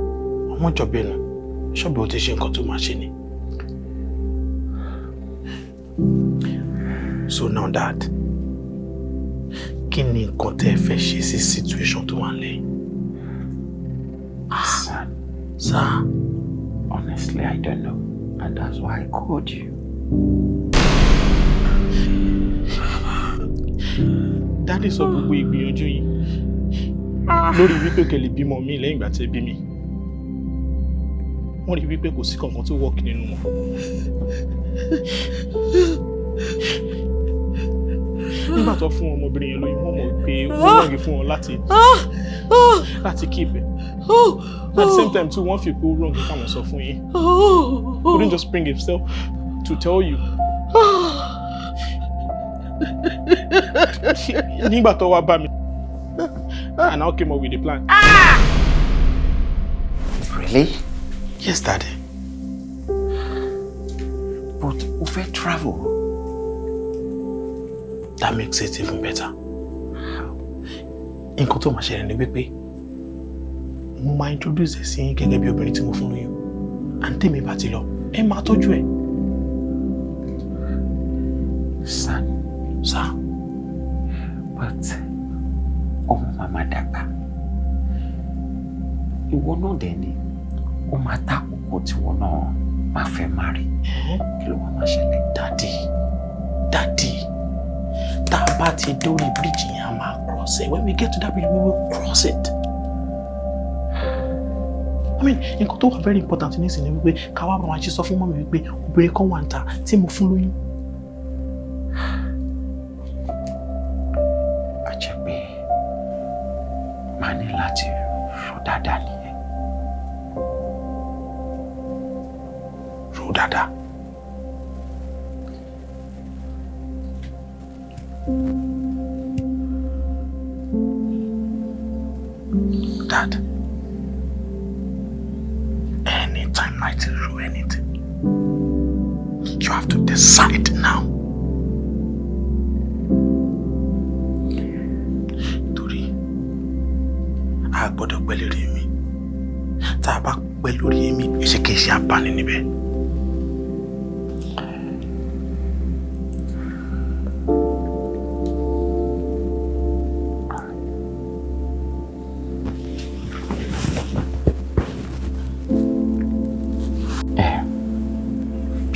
àwọn ìjọba ẹnu, ṣọ́ọ̀bù ó ti ṣe nǹkan tó máa ṣe ni. So now, Dad, kí ni nǹkan tẹ́ ẹ fẹ́ ṣe sí situation tó wà nílẹ̀? Son. Sir. Honestly, I don't know. And that's why I called you. Daddy sọ gbogbo ìgbìyànjú yín lórí wípé kẹ́ lè bímọ mi lẹ́yìn ìgbà tí ẹ bí mi. Wọ́n rí wípé kò sí kankan tó work nínú wọn. Nígbà tó fún ọmọbìnrin yẹn lóyún, wọ́n mọ̀ pé ó wrong fún wọn láti keep ẹ̀. At the same time too, wọ́n fi pé ó wrong káwọn sọ fún yín. Couldn't just bring himself to tell you. Nígbà tó wá bá mi, and I came up with a plan. Really? Yes, Daddy. But o fẹ́ travel. That makes it even better. Nǹkan tó máa ṣẹlẹ̀ ni wípé mo máa introduce ẹ sí yín gẹ́gẹ́ bí obìnrin tí mo fún lóyún. And tèmi bá ti lọ, ẹ máa tọ́jú ẹ. Son. Sir. But ọmọ màmá dàgbà. Ìwọ náà dẹ̀ ni ó máa tá àkókò tí ìwọ náà máa fẹ́ marry. Kí ló wá máa ṣẹlẹ̀? Daddy, Daddy, tá a bá ti dórí bridge yẹn, a máa cross it. When we get to that bridge, we will cross it. I mean, nǹkan tó wà very important nísìnyí ni wípé ká wá bá wọn ṣe sọ fún mọ́mi wípé obìnrin kan wà níta tí mo fún lóyún. A jẹ́ pé màá ní láti rò dáadáa nìyẹn. Rò dáadáa. Dad, anytime I tell you anything, you have to decide now. Torí a gbọ́dọ̀ pẹ́ lórí mi. Tá a bá pẹ́ lórí mi, ìṣekéṣe abáni níbẹ̀.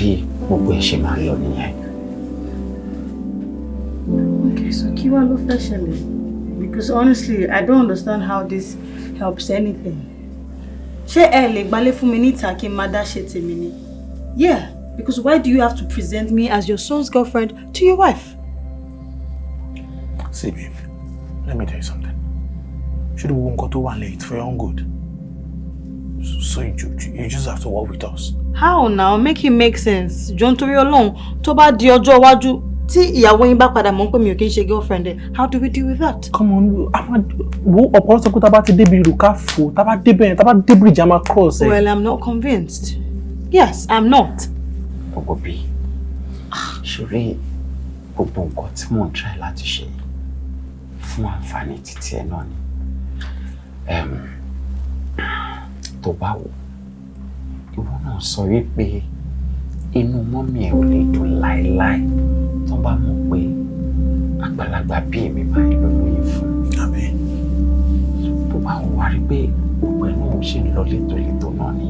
Bí gbogbo ẹ ṣe máa lọ nìyẹn. Okay, so kí wá ló fẹ́ ṣẹlẹ̀? Because honestly, I don't understand how this helps anything. Ṣé ẹ lè gbalé fún mi níta kí n máa dá ṣe tèmi ni? Yeah, because why do you have to present me as your son's girlfriend to your wife? See, babe, let me tell you something. Ṣé gbogbo nǹkan tó wà nílẹ̀, it's for your own good. So you just have to work with us. How now? Make it make sense. Jọ̀ọ́ nítorí Ọlọ́run, tó bá di ọjọ́ iwájú tí ìyàwó yín bá padà mọ̀ pé mi ò kí ń ṣe girlfriend ẹ̀, how do we deal with that? Come on, wo ọ̀pọ̀lọpọ̀ sọ pé tá a bá ti débi ìlú ká fò, tá a bá débẹ̀ yẹn, tá a bá dé bridge a máa cross ẹ̀. Well, I'm not convinced. Yes, I'm not. Gbogbo bí ṣeré gbogbo nǹkan tí mò ń try láti ṣe fún àǹfààní títí ẹ náà ni. Tó bá wò, ìwọ náà sọ wípé inú mummy ẹ̀ ò lè dùn láéláé tó bá mọ̀ pé àgbàlagbà bíi èmi báyìí ló lóyún fún. Àbí? Tó bá wò wá rí pé gbogbo ẹ̀ náà ò ṣe ń lọ létòlétò náà ni.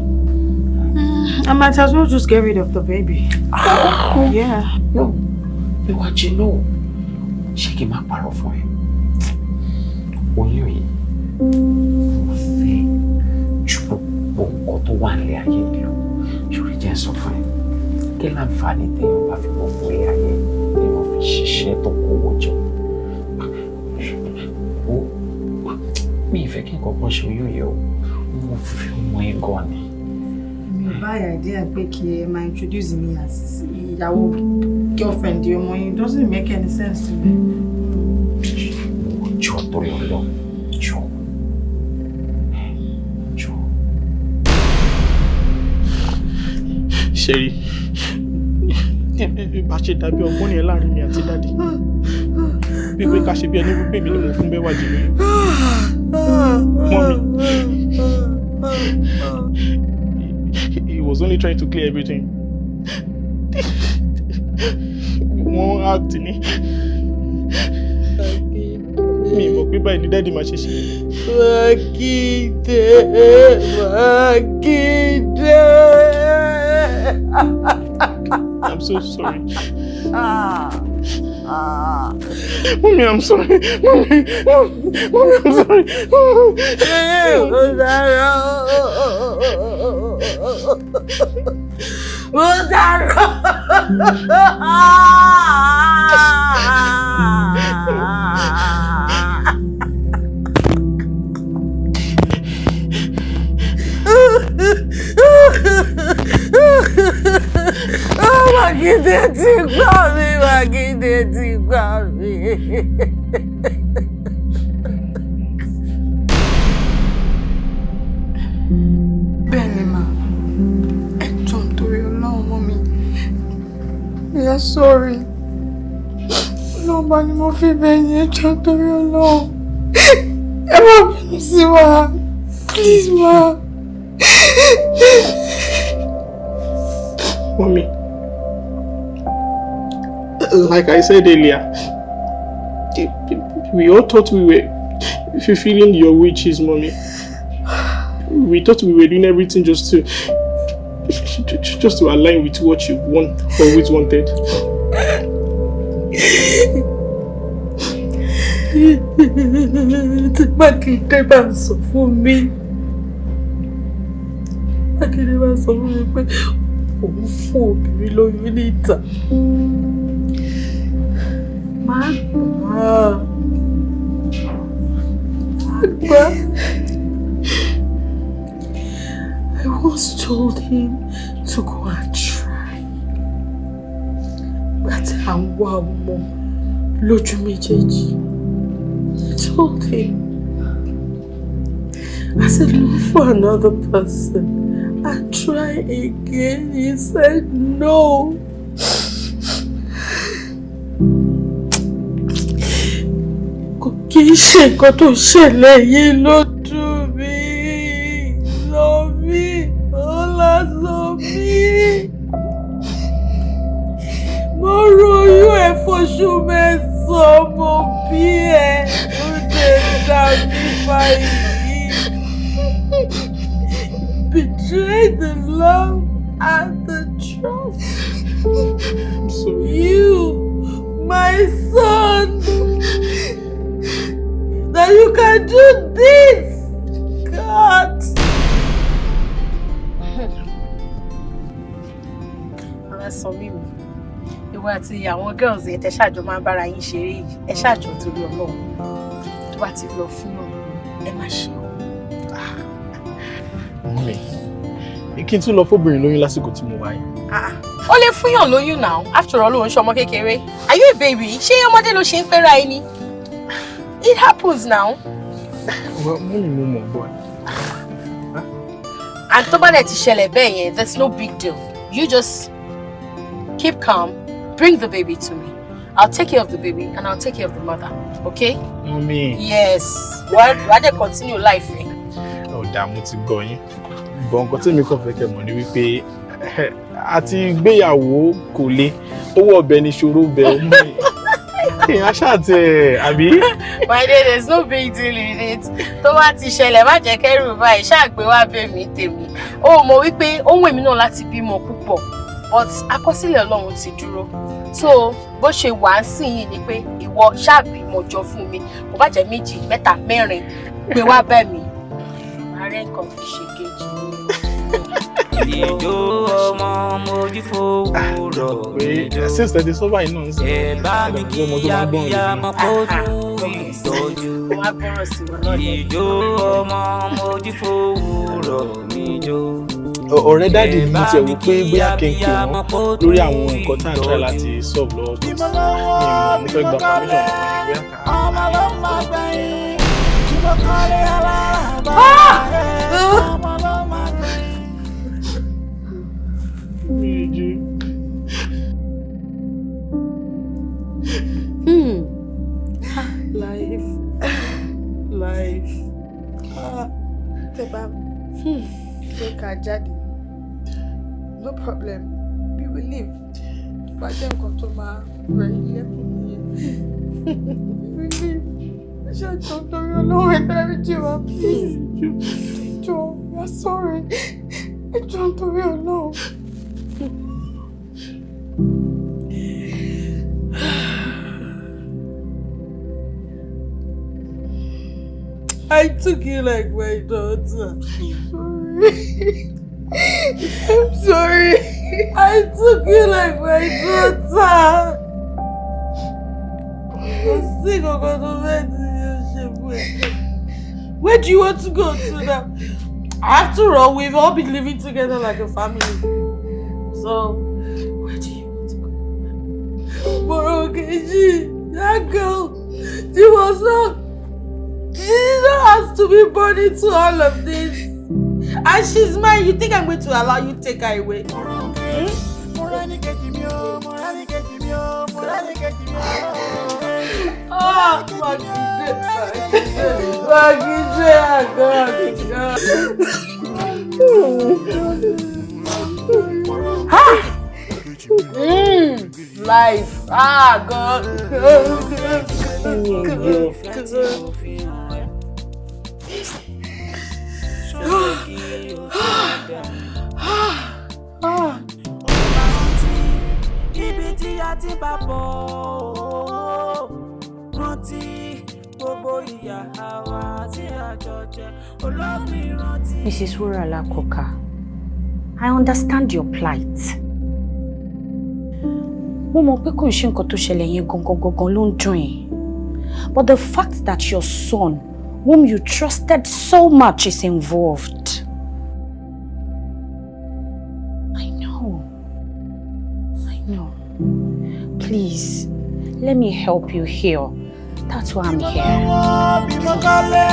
I might as well just get rid of the baby. Yeah. No, Bẹ́wàjí, no. Ṣé kí n má parọ́ fún ẹ? Oyún yìí, mo fẹ́ ju gbogbo nǹkan tó wà nílé ayé yìí lọ. Ṣòrí, jẹ́ n sọ fún ẹ. Kí láǹfààní téèyàn bá fi gbogbo ilé ayé, téèyàn fi ṣiṣẹ́ tó kówó jọ? Ó mi ì fẹ́ kí nǹkan kan ṣe oyún yìí o. Mo fi ọmọ ẹ gan ni. Mi ò bá idea pé kí ẹ máa introduce me as ìyàwó girlfriend ọmọ yín. It doesn't make any sense to me. Jọ, torí Ọlọ́run, jọ. Jọ. Ṣẹ́rí, bá ṣe dàbí ọgbọ́n nìyẹn láàrin mi àti daddy, wípé ká ṣe bí ẹni wípé mi ni mo fún Bẹ́wàjí lóyún. Mummy, he was only trying to clear everything. Wọ́n act ni. Mi mọ̀ pé báyìí ni daddy máa ṣe ṣe. Mákindé, Mákindé. I'm so sorry. Mommy, I'm sorry. Mommy, mommy, I'm sorry. Mo dárò. Mo dárò. Mákindé ti gbá mi, Mákindé ti gbá mi. Bẹ́ẹ̀ ni mà, ẹ jọ̀ọ́, nítorí Ọlọ́run, mummy. We are sorry. Ọlọ́run bá ni mo fi bẹ̀ yín, ẹ jọ̀ọ́, nítorí Ọlọ́run. Ẹ má bínú sí wa. Please, ma. Mommy, like I said earlier, we all thought we were fulfilling your wishes, Mommy. We thought we were doing everything just to align with what you want, always wanted. Tí Mákindé bá ń sọ fún mi, Mákindé bá sọ fún mi pé òun fún obìnrin lóyún níta, máa gbà á, máa gbà á. I once told him to go and try. Láti à ń wá ọmọ lójú méjèèjì. I told him. I said, "Look for another person and try again." He said no. Kò kí ń ṣe nǹkan tó ṣẹlẹ̀ yìí ló dùn mí. Sọ mí, ọlá sọ mí. Mo ròyún ẹ̀ fóṣù 9, mo bí ẹ, ó dé dá mi báyìí. Betrayed the love and the trust. I'm sorry. You, my son, that you can do this. God. Ọ̀rẹ́ sọ mí mi, ìwọ àti àwọn girls yẹn tẹ ṣáàjọ máa ń bára yín ṣeré yìí, ẹ ṣáàjọ, torí Ọlọ́run, tó bá ti lọ fún náà, ẹ má ṣe o. Mummy, kí n tún lọ fóbìnrin lóyún lásìkò tí mo wà yìí? Ó lè fúnyàn lóyún now. After all, òun ṣọmọ kékeré. Are you a baby? Ṣé ọmọdé ló ṣe ń pẹ́ra ẹni? It happens now. Well, mummy, mo mọ̀ bọ́. And tó bá dẹ̀ ti ṣẹlẹ̀ bẹ́ẹ̀ yẹn, there's no big deal. You just keep calm, bring the baby to me. I'll take care of the baby and I'll take care of the mother, okay? Mummy. Yes, wàá dẹ̀ continue life ẹ̀. Ó dáa, mo ti gbọ́ yín. Bọ̀ nǹkan tí mi kàn fẹ́ kẹ́ mọ̀ ni wípé àti gbéyàwó kò le, owó ọbẹ̀ ni ṣòro bẹ̀ ọ́ mọ́ èèyàn ṣáà tẹ àbí. My dear, there's no big deal in it. Tó bá ti ṣẹlẹ̀, má jẹ́ kẹ́rù báyìí, ṣáà gbé wá bẹ̀ mí tèmi. Ó mọ̀ wípé ó wù èmi náà láti bímọ púpọ̀, but àkọsílẹ̀ Ọlọ́run ti dúró. So bó ṣe wà á sìn yìí ni pé ìwọ ṣáà bímọ jọ fún mi, kò bá jẹ́ méjì, mẹ́ta, mẹ́rin, gbé wá bẹ̀ mí. Ààrẹ nǹkan fi ṣe kejì mi. Ìjó ọmọ mojú fowórọ̀ pé since thirty sọ báyìí náà ń sìn ẹ bá mi kí ọmọ tó máa gbọ́n abiyamọ kó kú ìtọ́jú. Ìjó ọmọ mojú fowórọ̀ mi jó. Ọ̀rẹ́ daddy mi tiẹ̀ wò pé bóyá kí n pè wọ́n lórí àwọn nǹkan tá à ń try láti solve lọ́wọ́, but mi ò mọ̀, mo fẹ́ gba permission lọ́wọ́ yín bóyá ká. Ọmọ ló máa gbẹ̀yìn bí mo kọ́lé alárànbarà ẹ̀ ọmọ ló máa gbẹ̀yìn. Life. Life. Ah, tẹ́ bá fẹ́ ká jáde. No problem. We will leave. Bá jẹ́ nǹkan tó máa rẹ̀ yín lẹ́kùn nìyẹn. We will leave. Ẹ ṣe jọ̀ọ́ torí Ọlọ́run, ẹ dáríjì wá, please. Ẹ jọ̀ọ́, we are sorry. Ẹ jọ̀ọ́ torí Ọlọ́run. I took you like my daughter. Sorry. I'm sorry. I took you like my daughter. Kò sí nǹkan tó fẹ́ tí yóò ṣe fún ẹ. Where do you want to go to now? After all, we've all been living together like a family. So, where do you want to go? Morokeji, that girl, she was not, she didn't have to be born into all of this. And she's mine. You think I'm going to allow you to take her away? Hmm? Ah, Makinde, Makinde, Makinde, Ah! Life. Ah, God. God, God, God. Ibi tí a ti bá bọ̀ ó, rántí gbogbo ìyà wa tí a jọ jẹ olómi rántí. Mrs. Wurala Koka, I understand your plight. Mo mọ̀ pé kò ń ṣe nǹkan tó ṣẹlẹ̀ yẹn gangan gangan ló ń dùn yín. But the fact that your son, whom you trusted so much, is involved. I know. I know. Please, let me help you heal. That's why I'm here. Bí mo kọ́lé,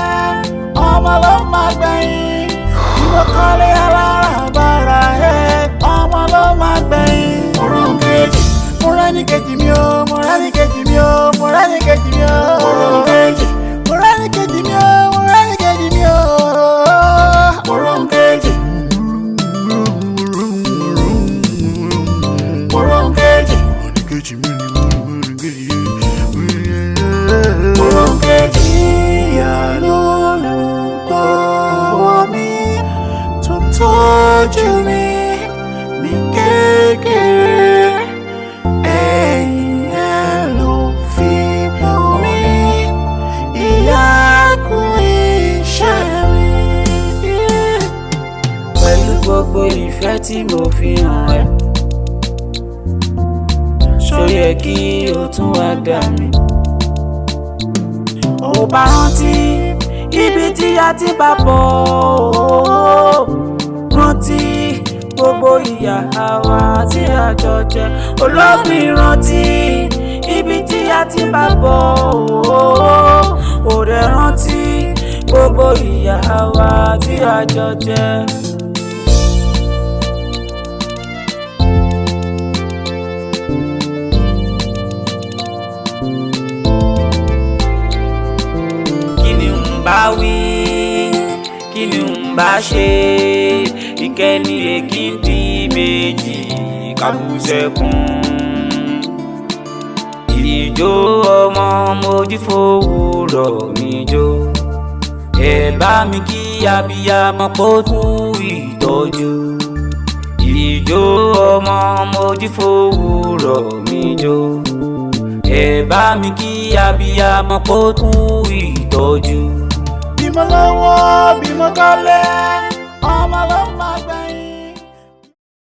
ọmọ ló máa gbẹ̀yìn. Bí mo kọ́lé alárànbarà ẹ̀, ọmọ ló máa gbẹ̀yìn. Morokeji, mo rẹ́ni kejì mi o, mo rẹ́ni kejì mi o, mo rẹ́ni kejì mi o. Morokeji, mo rẹ́ni kejì mi o, mo rẹ́ni kejì mi o. Morokeji. Morokeji. Morokeji. Ìyá lólùgbọ́wọ́ mi tó tọ́jú mi ní kékeré. Ẹ̀yìn ẹ̀ ló fi bò mí. Ìyá kú iṣẹ́ mi. Pẹ̀lú gbogbo ìfẹ́ tí mo fi hàn ẹ́, ṣó yẹ kí o tún wá dà mí? Ò bá rántí ibi tí a ti bá bọ̀ ó, rántí gbogbo ìyà wa tí a jọ jẹ olómi, rántí ibi tí a ti bá bọ̀ ó, ò dẹ̀ rántí gbogbo ìyà wa tí a jọ jẹ. Kí ni ń bá wí, kí ni ń bá ṣe ìkẹ́ni èkìndí méjì kábùsẹ̀kùn. Ìjó ọmọ mojú fowórọ̀ mi jó. Ẹ bá mi kí abiyamọ pọ̀ kú ìtọ́jú. Ìjó ọmọ mojú fowórọ̀ mi jó. Ẹ bá mi kí abiyamọ pọ̀ kú ìtọ́jú. Bímọ lọ́wọ́, bímọ kọ́lé, ọmọ ló.